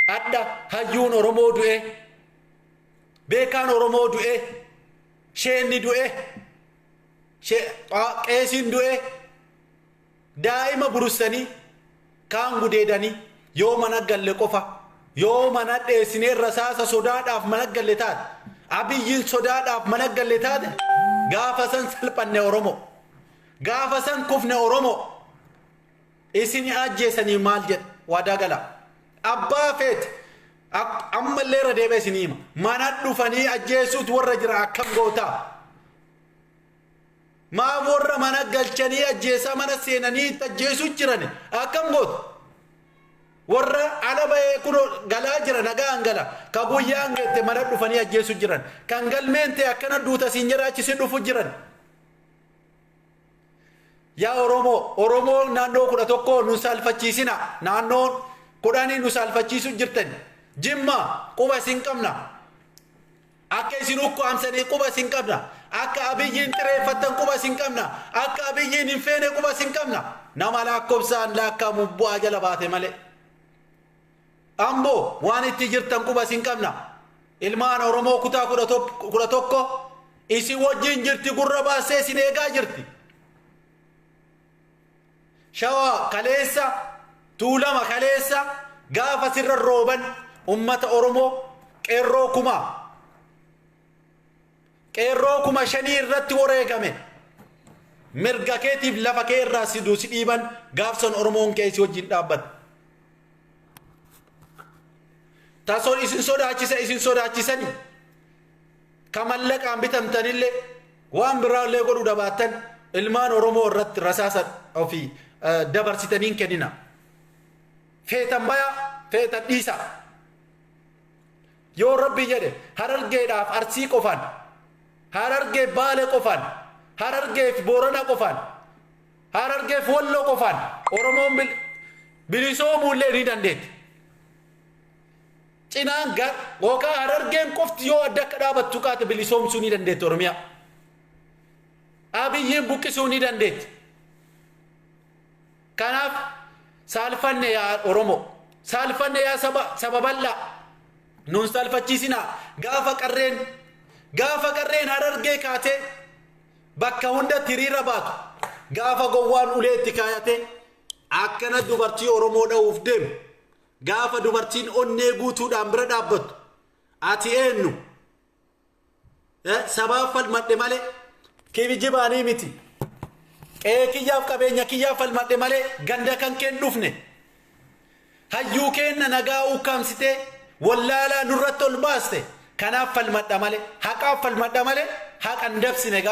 adda hayyuun Oromoo du'e, beekaan Oromoo du'e, sheenni du'e, qeesiin du'e, daa'ima burussanii kaan gudeedanii yoo mana galle qofa, yoo mana dheessinee rasaasa sodaadhaaf mana galle taate, Abiyyiin sodaadhaaf mana galle taate, gaafa san salphanne Oromoo, gaafa san kufne Oromoo. Isin ajjeesanii maal jedha waadaa gala. Abbaa feete ammallee irra deebi'ee isinii hima. Mana dhufanii ajjeesuutu warra jira akkam gootaa? Maaf warra mana galchanii ajjeesaa mana seenanii itti ajjeesuu jiran akkam gootu? Warra ala bahee kunoo galaa jira nagaan gala. Ka guyyaan geette mana dhufanii ajjeesuu jiran. Kan galmeen ta'e akkana duuta siin jedha achi siin dhufu jiran. Yaa Oromoo, Oromoo naannoo 11 nu saalfachiisina. Naannoo 10 nu saalfachiisuu jirtan. Jimma quba isin qabna. Akka isin ukkaamsanii quba isin qabna. Akka Abiyyiin xireeffattan quba isin qabna. Akka Abiyyiin hin feene quba isin qabna. Nama lakkoofsaan lakkaa'amu bu'aa jala baate malee. Amboo waan itti jirtan quba isin qabna. Ilmaan Oromoo kutaa 11 isin wajjin jirti, gurra baasee isin eegaa jirti. Shawaa kaleessa, Tuulama kaleessa gaafa sirra rooban ummata Oromoo qeerroo 5,000 irratti wareegame. Mirga keetiif lafa kee irraa si duusi dhiiban gaafsan Oromoon kee si wajjin dhaabbata. Tasoon isin sodaachisa isin sodaachisani. Ka mallaqaan bitamtanillee waan biraallee godhuu dhabaattan ilmaan Oromoo irratti rasaasa ofii dabarsitaniin kennina. Feetan bayaa feetan dhiisaa. Yoo Rabbi jedhe Harargeedhaaf Arsii qofaan, Harargeef Baale qofaan, Harargeef Boorana qofaan, Harargeef Walloo qofaan Oromoon bilisoomuullee ni dandeetti. Cinaan yookaan Harargeen qofti yoo adda akka dhaabattu kaate bilisoomsuu ni dandeetti Oromiyaa. Abiyyiin buqqisuu ni dandeetti. Kanaaf saalfanne yaa Oromoo, saalfanne yaa saba bal'aa. Nun saalfachiisinaa. Gaafa qarreen Harargee kaatee bakka hundatti hiriira baatu, gaafa gowwaan ulee itti kaayatee akkana dubartii Oromoo dha'uuf deemu, gaafa dubartiin onnee guutuudhaan bira dhaabbattu, ati eenyu? Sabaaf falmadhe malee kijibaanii miti. Qe'ee kiyyaaf qabeenya kiyyaaf falmadhe malee ganda kan keen dhufne. Hayyuu keenna nagaa ukkaamsitee wallaalaa nurratti ol baaste. Kanaaf falmadha malee, haqaaf falmadha malee haqa hin dabsine gaafa.